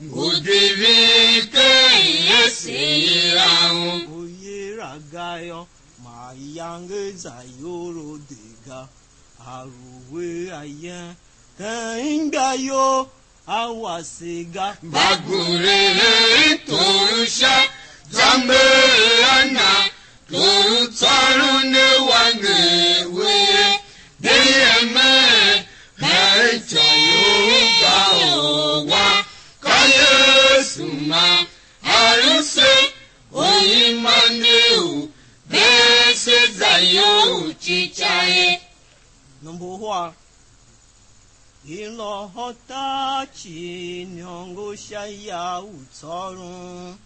ngu divin ken ese yila un. U yila ga yô, ma iyange za ior de ga, a lu we ayen ken imba you a wase ga. Mba gure hen tor u sha zamber a na, tor u tsôron ne wanger we, de yemen hen ityô you ga or wa, ka Yesu ma a lu se u iman ne u bee se za you u cica ye. Number one. I lôhô tar cii iniongo sha ya u tsôron.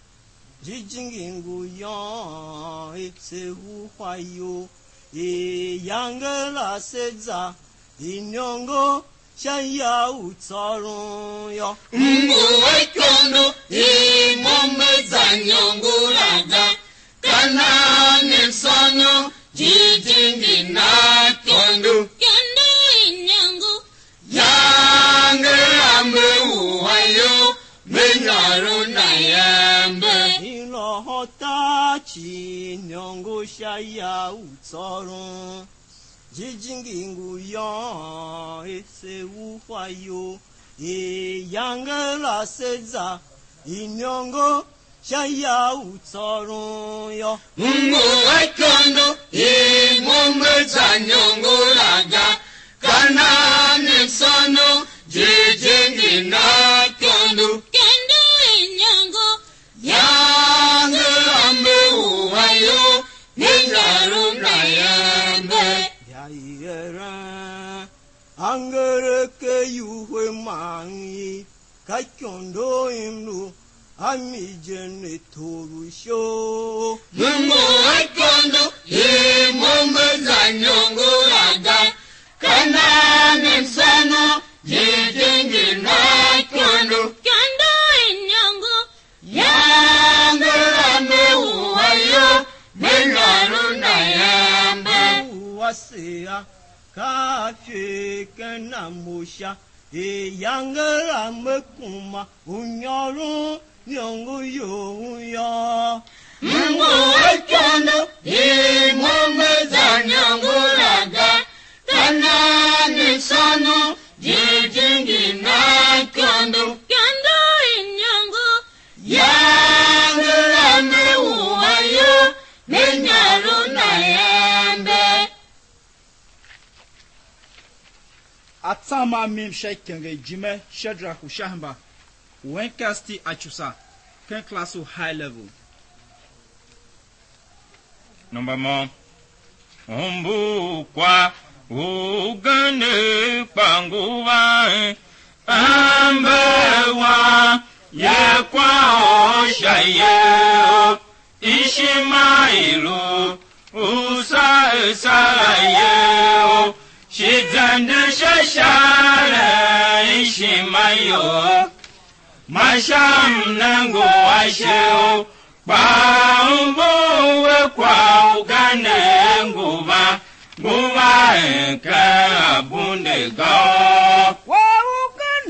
Jijingi ngu yôôn er se uhwa iyol, er iyange la se za iniongo sha ya u tsôron yô. M ngu a ikondo i mo me za iniongo la ga, ka nan ne msônon jijingi na ikondo. Ikondo iniongo. Yange a me u ayol, me nyôr u na yambe. I lôhô tar cii iniongo sha ya u tsôron. Jijingi ngu yôôn er se uhwa iyol, er iyange la se za iniongo sha ya u tsôron yô. M ngu a ikondo i mo me za iniongo la ga, ka nan ne msônon jijingi na ikondo. Ikondo iniongo. Yange a me u ayol, me nyôr u na yambe. Ya i eren angere ke iwuhe man i, ka ikondo i m lu a mi je ne tor u ishor. M ngu a ikondo i mo me za iniongo la ga, ka nan ne msônon jijingi na ikondo. Ikondo iniongo. Yange a me u ayol, me nyôr u na yambe. U ase a ka a fe ken a mo sha, er yange a me kuma u nyôron iniongo you yô. M ngu a ikondo i mo me za iniongo la ga, ka nan ne msônon jijingi na ikondo. Ikondo iniongo. Yange a me u ayol, me nyôr u na yambe. Atsam a mim sha ikenge i ijime, Shadrach u sha hemba, u University a Chusa, ken class u high level. Number mo. Umbur kwagh ugen kpa ngu van, ember wan ye kwagh u sha iyegh, ishima i lu u sa sara iyegh, shi zende sha isharen ishima you, ma sha mnengu ashe u Kpa umbur we kwagh ugen ngu van, ngu van ken abunde ga. Kwagh ugen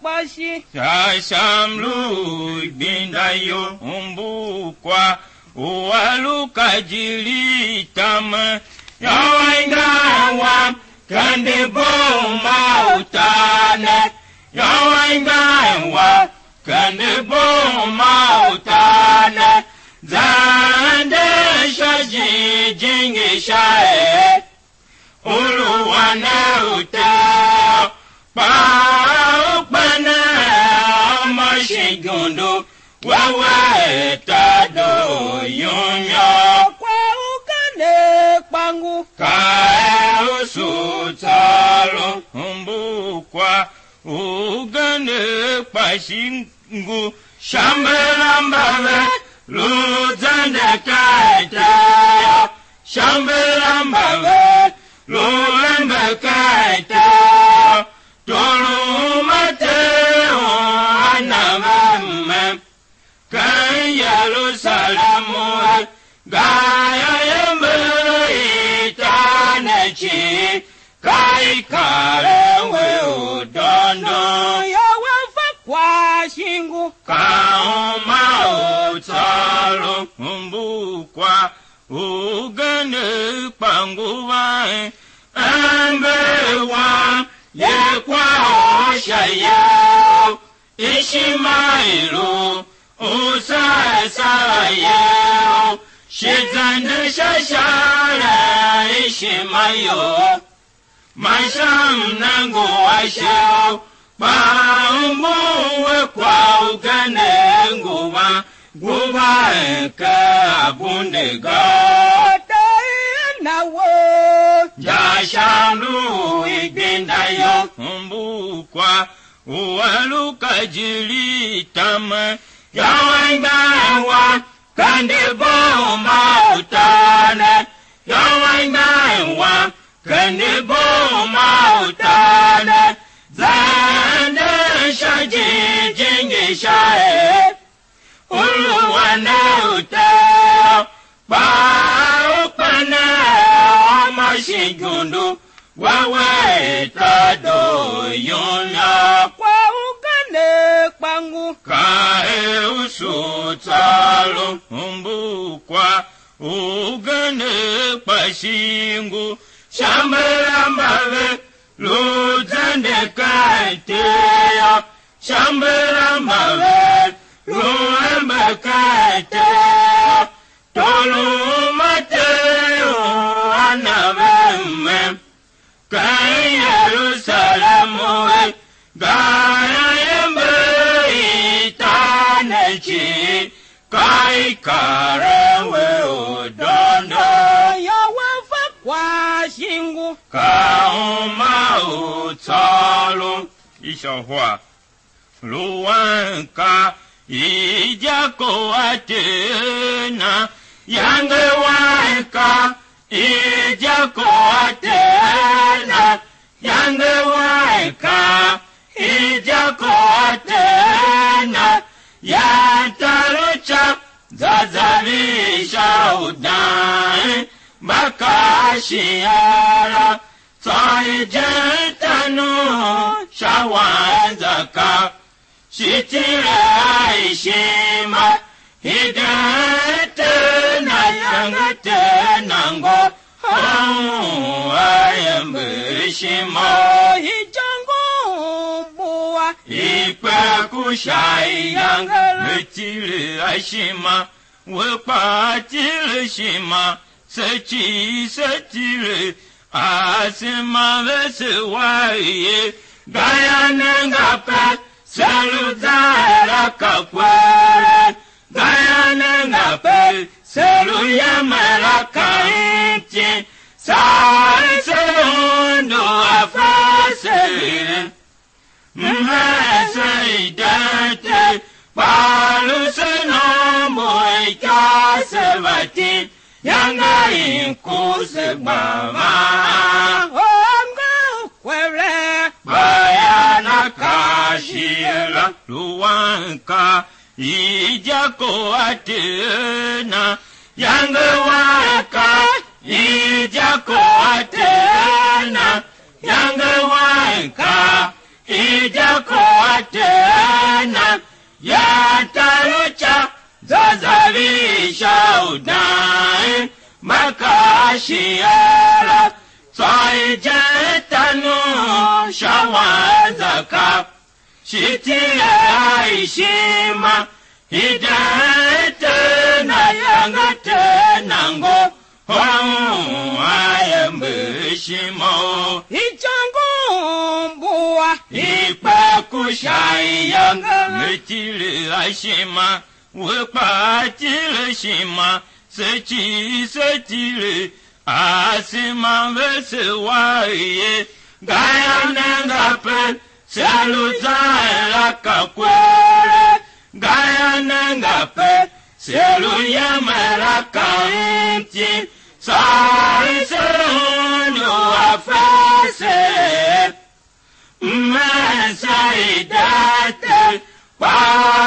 kpa shi. Sha sha mlu u igbinda you, umbur kwagh u a lu ka jiri i tamen, yô, anmgbian wam kende bo uma utar ne, yô, anmgbian wam kende bo uma utar ne, zan ande sha jijingi sha er u lu wan ne u Ter, kpa u gbe ne a ma shin igondo, we we ta doo yum yô. Kwagh u kende kpa ngu. Ka er u sugh tsôron. Ugen kpa shi ngu sha mbala mba ve lu zenden ken Ter yô, sha mbala mba ve lu ember ken Ter yô, tor u Mateu a na ve mem ken Yerusalem er, gayô, iember i tar ne cii ka i karen we u dondon. Yô, we fa kwagh shin ngu ka uma u tsôron umbur kwagh ugen kpa ngu van ember wam, ye kwagh u sha iyol. Ishima i lu u sar sar ayeu, shi zende sha isharen ishima you, man sha mnengu ashe u, kpa umbur we kwagh ugen ngu van, ngu van ken abunde ga. Ortaian na we, ja sha mlu u igbenda yô, umbur kwagh u a lu ka ijir i tamen, yô, anmgbian wam kende bom a utar ne, yô, anmgbian wam kende bom a utar ne, zenden sha jijingi sha er u lu a ne u Ter yô, kpa u kpa ne a ma shin igundu wewe i ta doo yum yô. Kwagh ugen kpa ngu ka er u sugh tsôron umbur kwagh ugen kpa shi ngu sha mbala mba ve lu zenden ken Ter yô, sha mbala mba ve lu ember ken Ter yô, tor u Mateu a na ve mem ken Yerusalem er, gayô, iember i tar ne cii ka i karen we u dondon. Yô, we fa kwagh shin ngu ka uma u tsôron. Ishôhwa. Lu wan ka idyako a Ter na, yange wan ka idyako a Ter na, yange wan ka idyako a Ter na, ya tar u ca za za vi sha u dang, mba ka shi ara. Tsô i jen tan u sha wan za ka, shi tile a ishima, hiden Ter na, yange Ter na ngo, hôôn a ember ishima. Ijôngo mbua i kpe ku sha iyange, ve tile a ishima, we kpaa tile ishima, se cii se tile asema vese uwegh ye. Gayô, nenge ape se lu zan la ka kper, gayô, nenge ape se lu yemen la ka mtin, saa se undu a fe se eren. Mhen se i den Ter, kpa lu se nôngo ikyav se va tim, iyange i ku se gba van. Ongo kwere, kpa yan a kaa shighe la, lu wan ka idyako a Ter na, yange wan ka idyako a Ter na, yange wan ka idyako a Ter na, ya tar u ca za za vi sha u dang, mba ka shi a la, tsô i je tan u sha wan za ka. Shi tile a ishima, i de Ter na, yange Ter na ngo, hôôn a ember ishima u. Ijôngo mbua i kpe ku sha iyange, ve tile a ishima, we kpaa tile ishima, se cii se tile asema vese uwegh ye. Gayô, nenge ape Se lu zan la ka kwere, gayô, nenge pe se lu yemen la ka mti, saa i se undu a fese. Mesa i date, kpa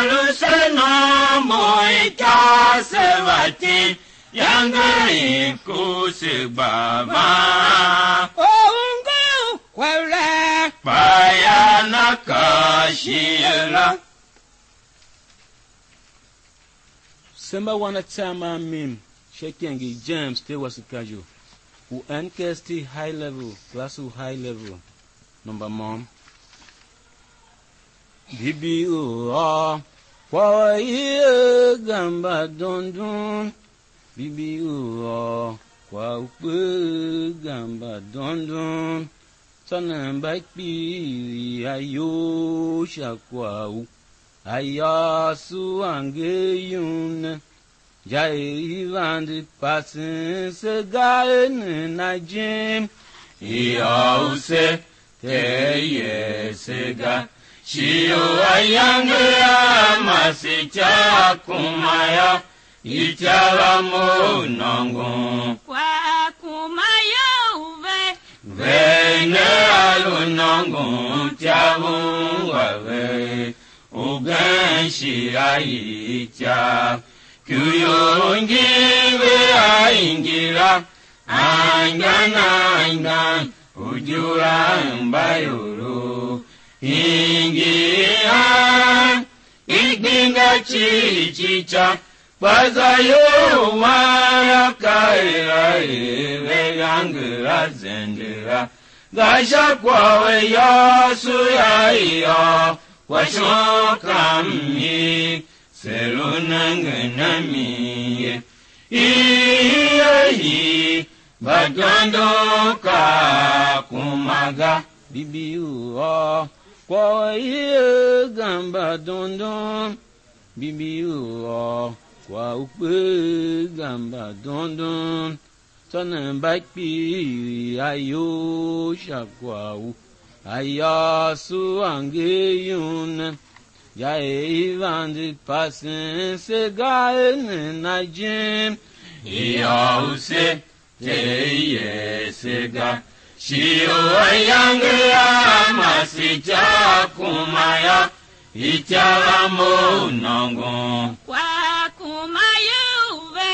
lu se nombo i ta se va tim, yange i ku se gba van. Ongo kwala. Kpa ya na ka shighe la. Se mba wan a tsam a mim sha ikange i James, ter wase Kajo, u N K S T high level, class u high level, number môm. Bibi u ôr kwagh u aie ga mba dondon, bibi u ôr kwagh u kpe ga mba dondon, tsô ne mba kpiligh ayol sha kwagh u ayôôso a nger yum ne. Ja er i vande pasen se ga er nena jim, i ôr u se Ter Yesu ga. Shi u ayange a mase icaa kuma yô, icaa va mough nôngon. Kwagh kuma you ve. Ve ne a lu nôngon, icaa ungwa ve. Ugen shi a icaa. Ku ior ngi ve a ingira, angan angan, ujura mba ioro. Ingi a igbinga cii cii ca, kpa za ior wan a ka er a er ve ange a zende la, ga sha kwagh u ayôôso a i ôr kwashon ka mi. Se lu nengen a mi ye, i ye i mba dondon ka kuma ga. Bibi u ôr kwagh u aie ga mba dondon, bibi u ôr kwagh u kpe ga mba dondon. Tsô ne mba kpiligh ayol sha kwagh u ayôôso a nger yum ne, ya er i vande pasen se ga er nena jim, i ôr u se Ter Yesu ga. Shi u ayange a mase icaa kuma yô, icaa va mough nôngon. Kwagh kuma you ve.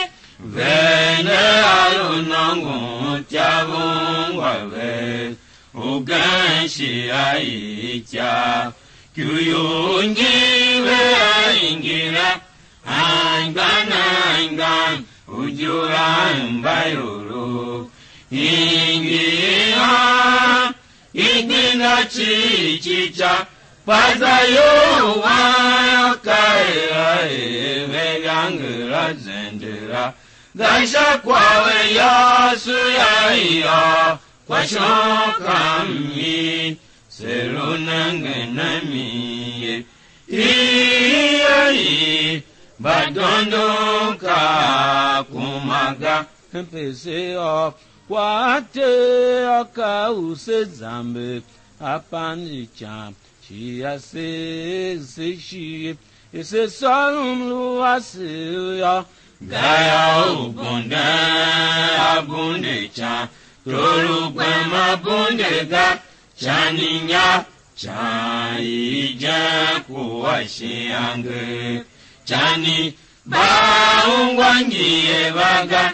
Ve ne a lu nôngon, icaa va ungwa ve. Ugen shi a icaa. Ku ior ngi ve a ingira, angan angan, ujura mba ioro. Ingi a igbinga cii cii ca, kpa za ior wan a ka er a er ve ange la zende la, ga sha kwagh u ayôôso a i ôr kwashon ka mi. Se lu nengen a mi ye, i ye i mba dondon ka kuma ga. Hempe se ôr kwagh a Ter a ka u se zamber a pande ican, shi a se se shighe, er se sôrom lu a se yô. Gayô, u bunden a bunde ican, tor u gbem a bunde ga, can inya, can i jen ku a shiange, can i ba ungwa ngi er va ga,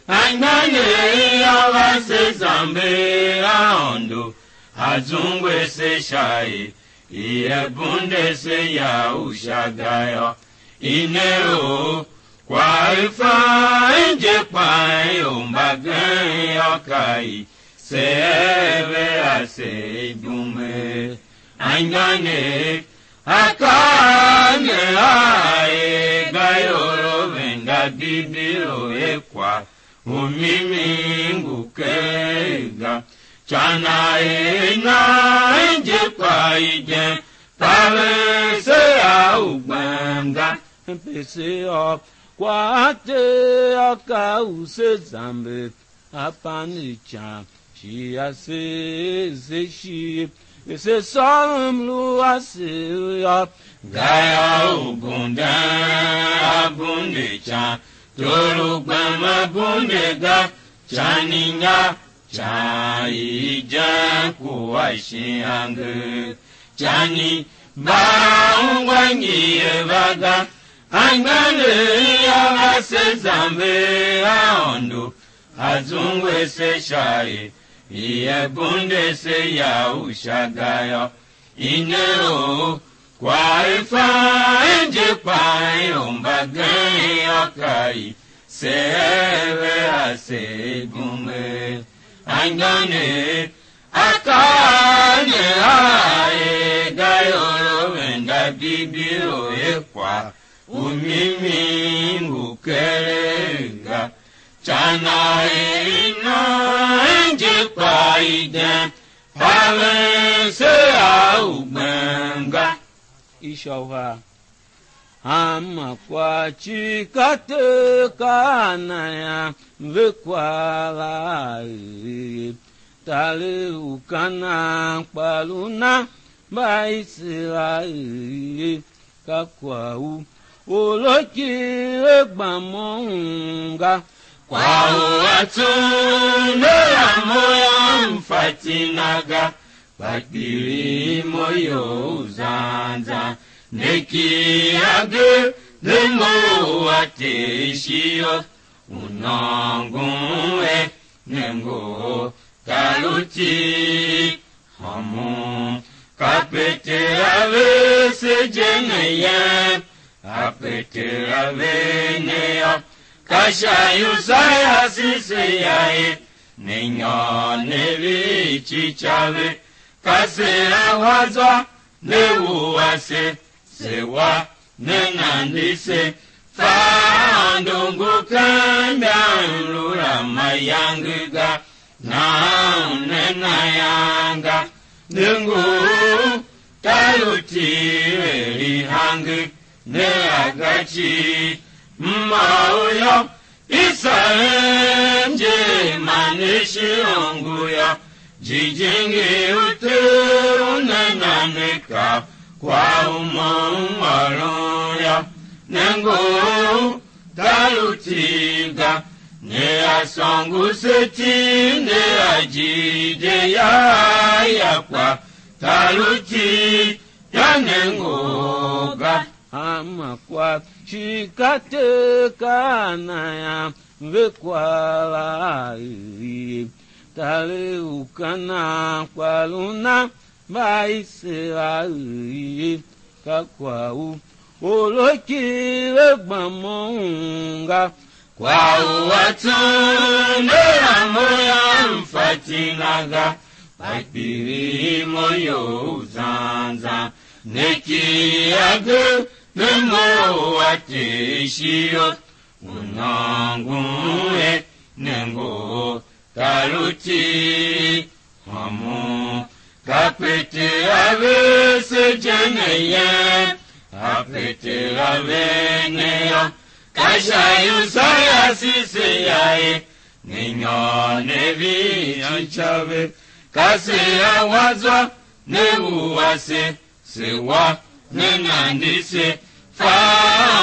anmgbianev yô, va se zamber Aôndo, a zungwe se sha er i er bunde se ya u sha ga yô. I ne u kwagh i fan je kpan ior mbagenev yô, ka i se er ve ase i dum er anmgbianev, akaa ne a er ga ior a venda bibilo er kwagh u mimi ngu ker ga. Can a er nan je kpa igen, taver se a u gbem ga. Mpe se ôr kwagh a Ter a ka u se zamber a pande ican, shi a se se shighe, Ese sôr mlu ase yô, gayô, u bunden a bunde ican, tor u gbem a bunde ga, ican i nga ican i jen kua shin angev, ican i mba ungwa ngi a va ga, anmgbianev yô, va se zamber a Aôndo, a zungwe se sha er i er bunde se ya u sha ga yô. I ne u kwagh i fan je kpa ior mbagenev yô, ka i seer ve ase i gomee. Anmgbianev, akaa ne a er ga ior a venda bibi u er kwagh u mimi ngu keren ga. Can a er i nan je kpa i dem, paven se a u gbem ga. Ishôha. Hanma kwagh cii ka Ter ka a na yô, ve kwagh la a er ye. Tarev u Kanaan kpa lu nan Mbaiserael ye, ka kwagh u orloki ve gba moughon ga. Kwagh u a tsughun ne a mo yô, m fatyô na ga, kpa kpiligh i mo iyol zan zan, ne kii agee, ne mough a Ter ishigh yô, u nôngon er ne ngohol tar u tir. Hômon, kape Ter a ver se je ne yem, ape Ter a ver ne yô, ka sha iusa yase se ya ye, ne nyôr ne vihi icigh ca ve, ka se a wa zwa ne wua se, se wa ne nande se, fa Aôndo ngu ken mbaanlu la mayange ga, nahan u ne na ian ga, ne ngu tar u tir er ihange, ne a ga cii, m ôr u yô, i sarem je man ne shi ongo yô, jijingi u Ter u ne na ne ka kwagh u mo m ôron yô, ne ngu tar u tir ga, ne a sôngo se tir, ne a jighjigh ya ya kpa tar u tir yô, ne ngu ga. Hanma kwagh cii ka Ter ka a na yô, ve kwagh la a er ye. Tarev u Kanaan kpa lu nan Mbaiserael ye, ka kwagh u orloki ve gba moughon ga. Kwagh u a tsughun ne a mo yô, m fatyô na ga, kpa kpiligh i mo iyol zan zan, ne kii agee, ne mough a Ter ishigh yô, u nôngon er ne ngohol tar u tir. Hômon, kape Ter a ver se je ne yem, ape Ter a ver ne yô, ka sha iusa yase se ya ye, ne nyôr ne vihi icigh ca ve, ka se a wa zwa ne wua se, se wa ne nande se, fa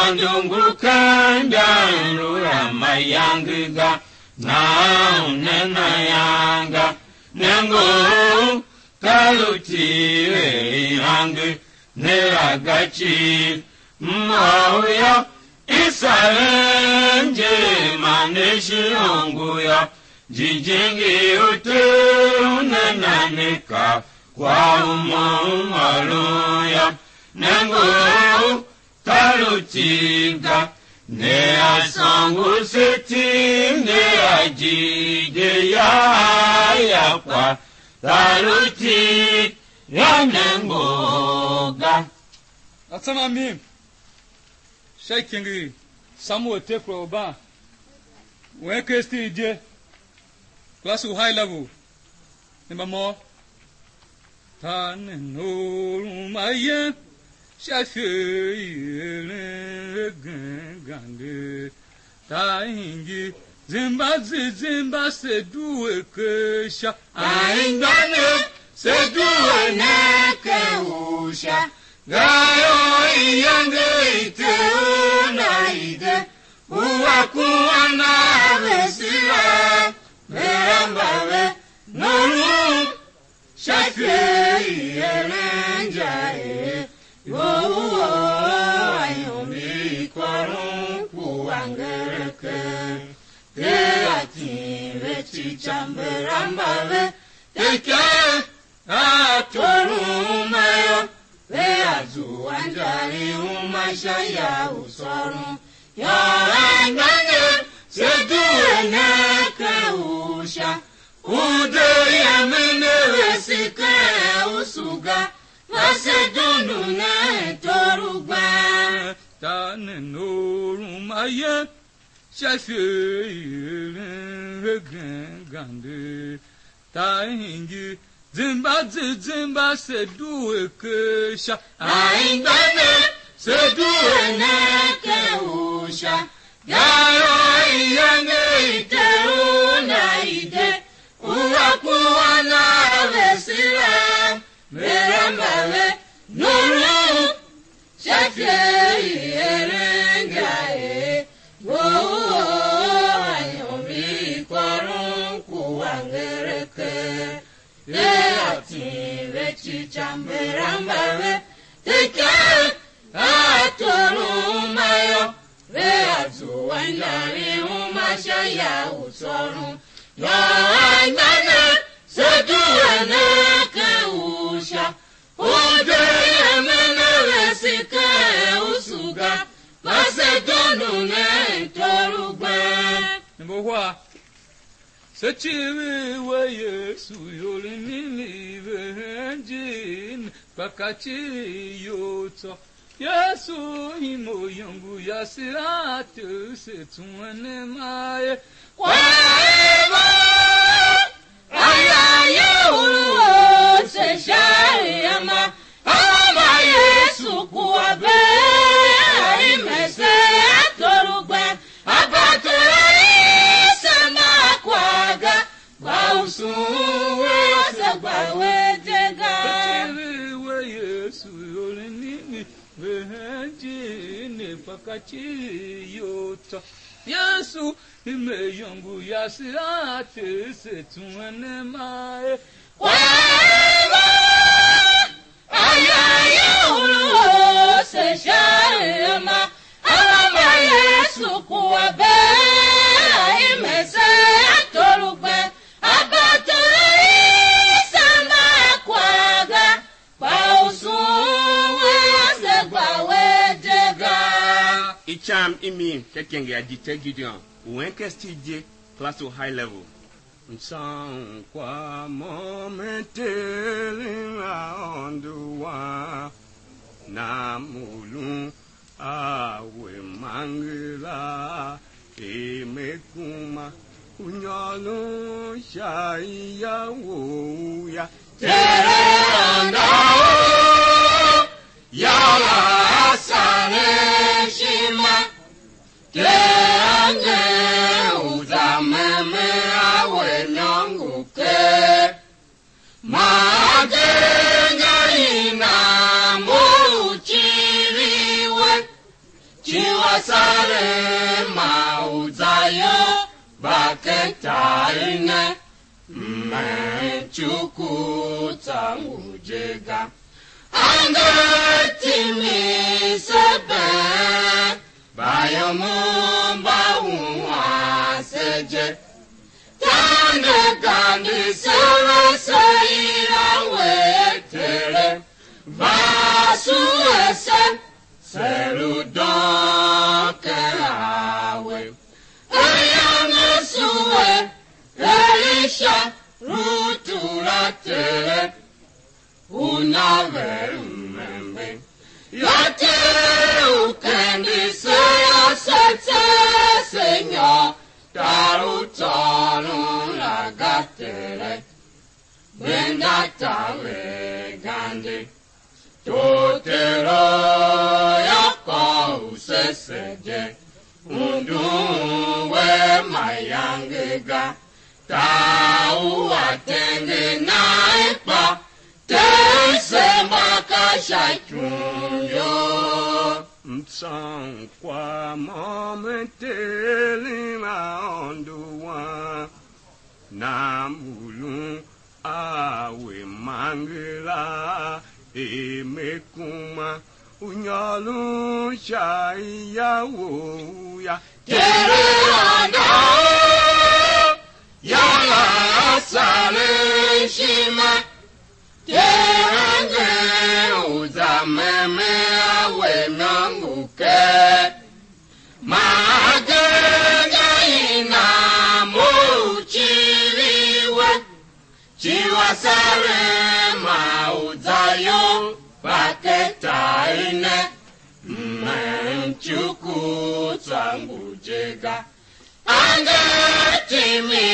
Aôndo ngu ken mbaanlu la mayange ga, nahan u ne na ian ga, ne ngohol tar u tir er ihange, ne la ga cii, m ôr u yô, i sarem je man ne shi ongo yô, jijingi u Ter u ne na ne ka kwagh u mo m ôron yô, ne ngohol tar u tir ga, ne a sôngo se tir, ne a jighjigh ya ya kpa tar u tir yô, ne ngohol ga. Atsam a mim sha ikenge i Samuel tekpere u ban, u en ken Kristu je, class u high level, ne mba môm. Tanen or u ma yen sha ifer i eren hegen ganger. Taingi zimba zizimba se due ker sha. Ainganev Se due ne ken u sha, gayô, iyange i Ter u na i de, u a kuma na vese la, ve amba ve, no lu sha ifer i eren inja er, ior u or a yum i kôron ku angereker. Ter a tim ve cicamber a mba ve teker a torom a yô, ve a zua injari uma sha ya u sôron. Yô, anmgbianev, se due ne ken u sha, u de yemen a vese ken usu ga, va se dundun nen tor u gben. Ta ne norum a yen, sha ifer i eren hegen gande. Ta hingir zimba zimba se due ker sha. Ainda ne, se due ne ken u sha. Gayô, iyange i Ter u na i de, u a kuma na vese la, ve amba ve, no lu sha ifer i eren inja er, ngu u or a yum i kôron ku angereker. Ter a tim ve cicamber a mba ve teker a torom a yô, ve a zua injari uma sha ya u sôron. Yô, anmgbianev, se due ne ken u sha, u de yemen a vese ken usu ga, va se dundun nen tor u gben. Number one. Se civir we Yesu, ior i mimi ve hen ijir ne, kpa ka civir iyol tsô. Yesu hime u iyongo yase a Ter, se tsuen a ma ye. Kwaghbo, aya ye u lu ose sha iama, a ma Yesu kua bee, a hime se a tor u gben. Abatorahii se mba a kwagh ga, kpa usu u ase gba we je ga. Ka civir we Yesu, ior i mimi ve hen ijir ne, kpa ka civir iyol tsô. Yesu, hime iyongo yase a Ter, se tsuen a ma ye. Kwaghbo, aya ye u lu ose sha iama, a ma Yesu kua bee, a hime se a tor u gben. Abatorahii se mba a kwagh ga, kpa usu u ase gba we je ga. Icam i mi sha ikenge ya Dite Gideon, u en ken stage je, class to high level. Msankwa mo me teren Aôndo wam, nam u lun a we mangera, er me kuma u nyôron sha ya wou ya. Tere Aôndo, yô, a saren ishima. Ter angev u za memen a we nôngo ker, man agee nga i nan mo u civir we, ci u a saren man u za iyol mba ken tar i ne. Mmen cuku tsa ngu je ga. Angev timi se been, mbayômon mba wuan se je. Tan ne gandi se ve se yila we Tere, va sue se, se lu doon ken a we. Ayange sue, Elisha, Rutu la Tere, u na ve mmembe. Yô, Ter u kendi se yô, se tser se nyôr, tar u tsôron la ga Tere, gbenda taver gande. Tortero yô, kôr u sese je, undun we mayange ga. Tar u a tenge nan kpa, Tese mba ka sha ikum yo. Mtsônkwagh môm Ter m Aôndo wan, nam ulun a we mangela, er me kuma u nyôron sha ya wou ya. Ter Aôndo, yô, la a saren ishima. Ter angev u za memen a we imôngo kee, man agee nga i nan mo u civir we, ci wa saren man u za iyol mba ken tar i ne, m em cuku tsô ngu je ga. Angev timi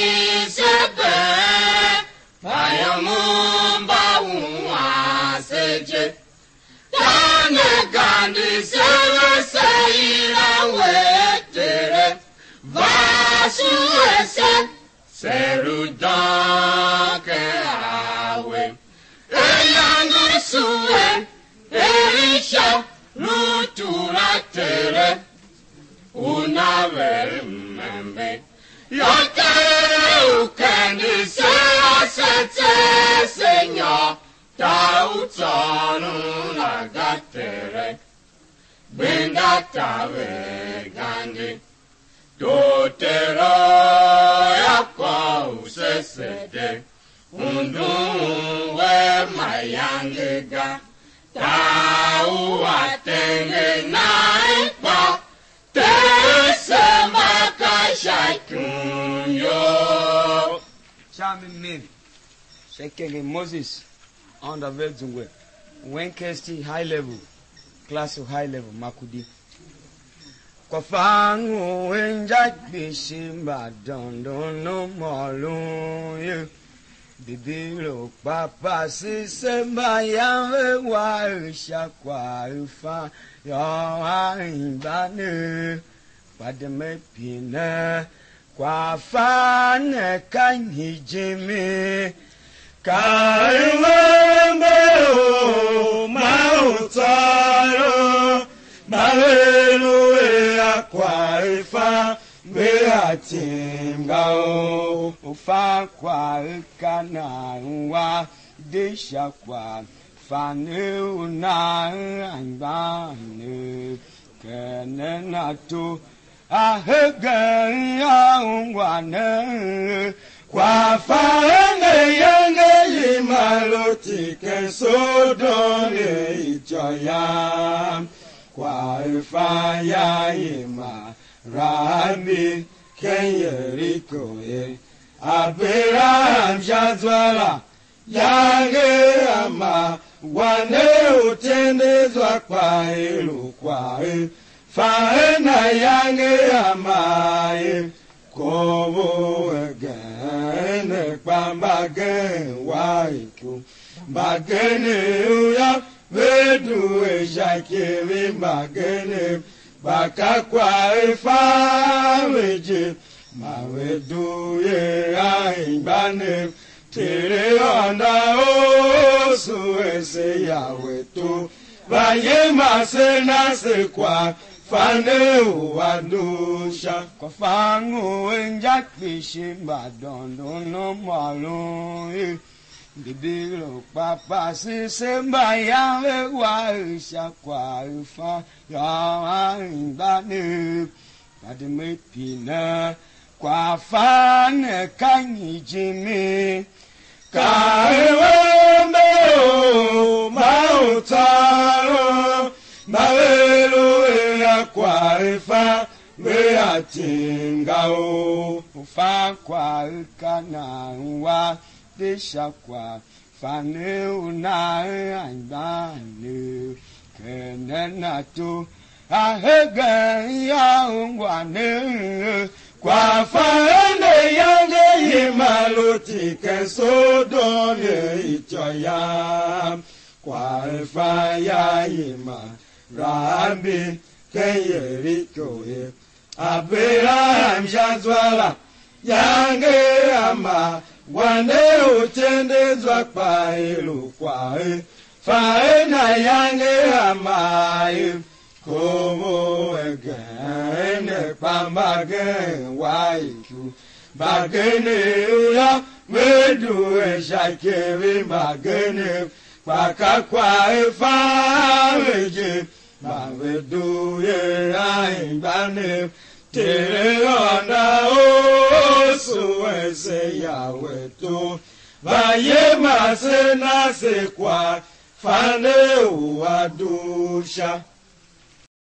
se bee, mba yômon mba ungwan se je. Ka ne gande se ve se yila we Tere, va sue se, se lu dôn ken a we. Ayange sue, Elisha, lu tura Tere, una ver mmembe. Yô, Tere u kende se ase tseegh se nyôr, tar u tsôron la ga Tere, gbenda taver gande. Tor Tere yô, kôr u se sede, undun we mayange ga, tar u a tenge nan kpa, Ter se mba ka sha ikum yo. Sha mi mim, sha ikenge Moses, Aôndo a ver zungwe, Wen K S T high level, class of high level, Makurdi. Kwagh fan u inja kpishi mba dondon u môron ye. Bibilo kpa pase se mba yan ve wa u sha kwagh u fan yô, a imba ne, kpa de me pine. Kwagh fan ne ka nyi jimi? Ka i wer mbe u ma u tsôron, mba ve lu er a kwagh i fan, ve a tim ga u, u fan kwagh u ka nan wa de sha kwagh fan u nan anmgbianev kenen ato. A hegen a ungwa ne, kwagh fa ene yange i ma Loti ken Sodom ne ityô yam. Kwagh fa ya i ma Rahabi ken Yeriko ye. Aberaham sha zwa la, yange a ma wan ne u tende zwa kpa i lu kwagh e, fa hen ayange a ma e, kov u hegen ne kpa mbagenev wa i ku, mbagenev yô, ve due sha ikev i mbagenev, kpa ka kwagh i fa ve je, ma ve due a imbanev. Tere Aôndo a oso ese ya we to, va yem a se na se kwagh, fa ne u a doo sha. Kwagh fan u inja kpishi mba dondon u môron ye. Bibilo kpa pase se mba yan ve wa u sha kwagh u fan yô, a imbanev. Kpa de me pine, kwagh fan ne ka nyi jimi? Ka er ve mbe u ma u tsôron, mba ve lu er a kwagh i fa, ve a tim ga u, u fan kwagh u ka nan wa de sha kwagh. Fa ne u nan anmgbianev kenen ato, a hegen yô, ungwa ne, kwagh fa ene yange i ma Loti ken Sodom ye ityô yam, kwagh fa ya i ma Rahabi ken Yeriko ye. Aberaham sha zwa la, yange a ma Wande u tende zwa kpa i lu kwagh, fa er nayange a maa i, kovo egen ne kpa mbagenev wa iku. Mbagenev yô, ve due sha ikev i mbagenev, kpa ka kwagh a fa ve je, mba ve due a imbanev. Tere Aôndo a oso ese ya we to, va ye ma se na se kwagh, fande u a dugh sha.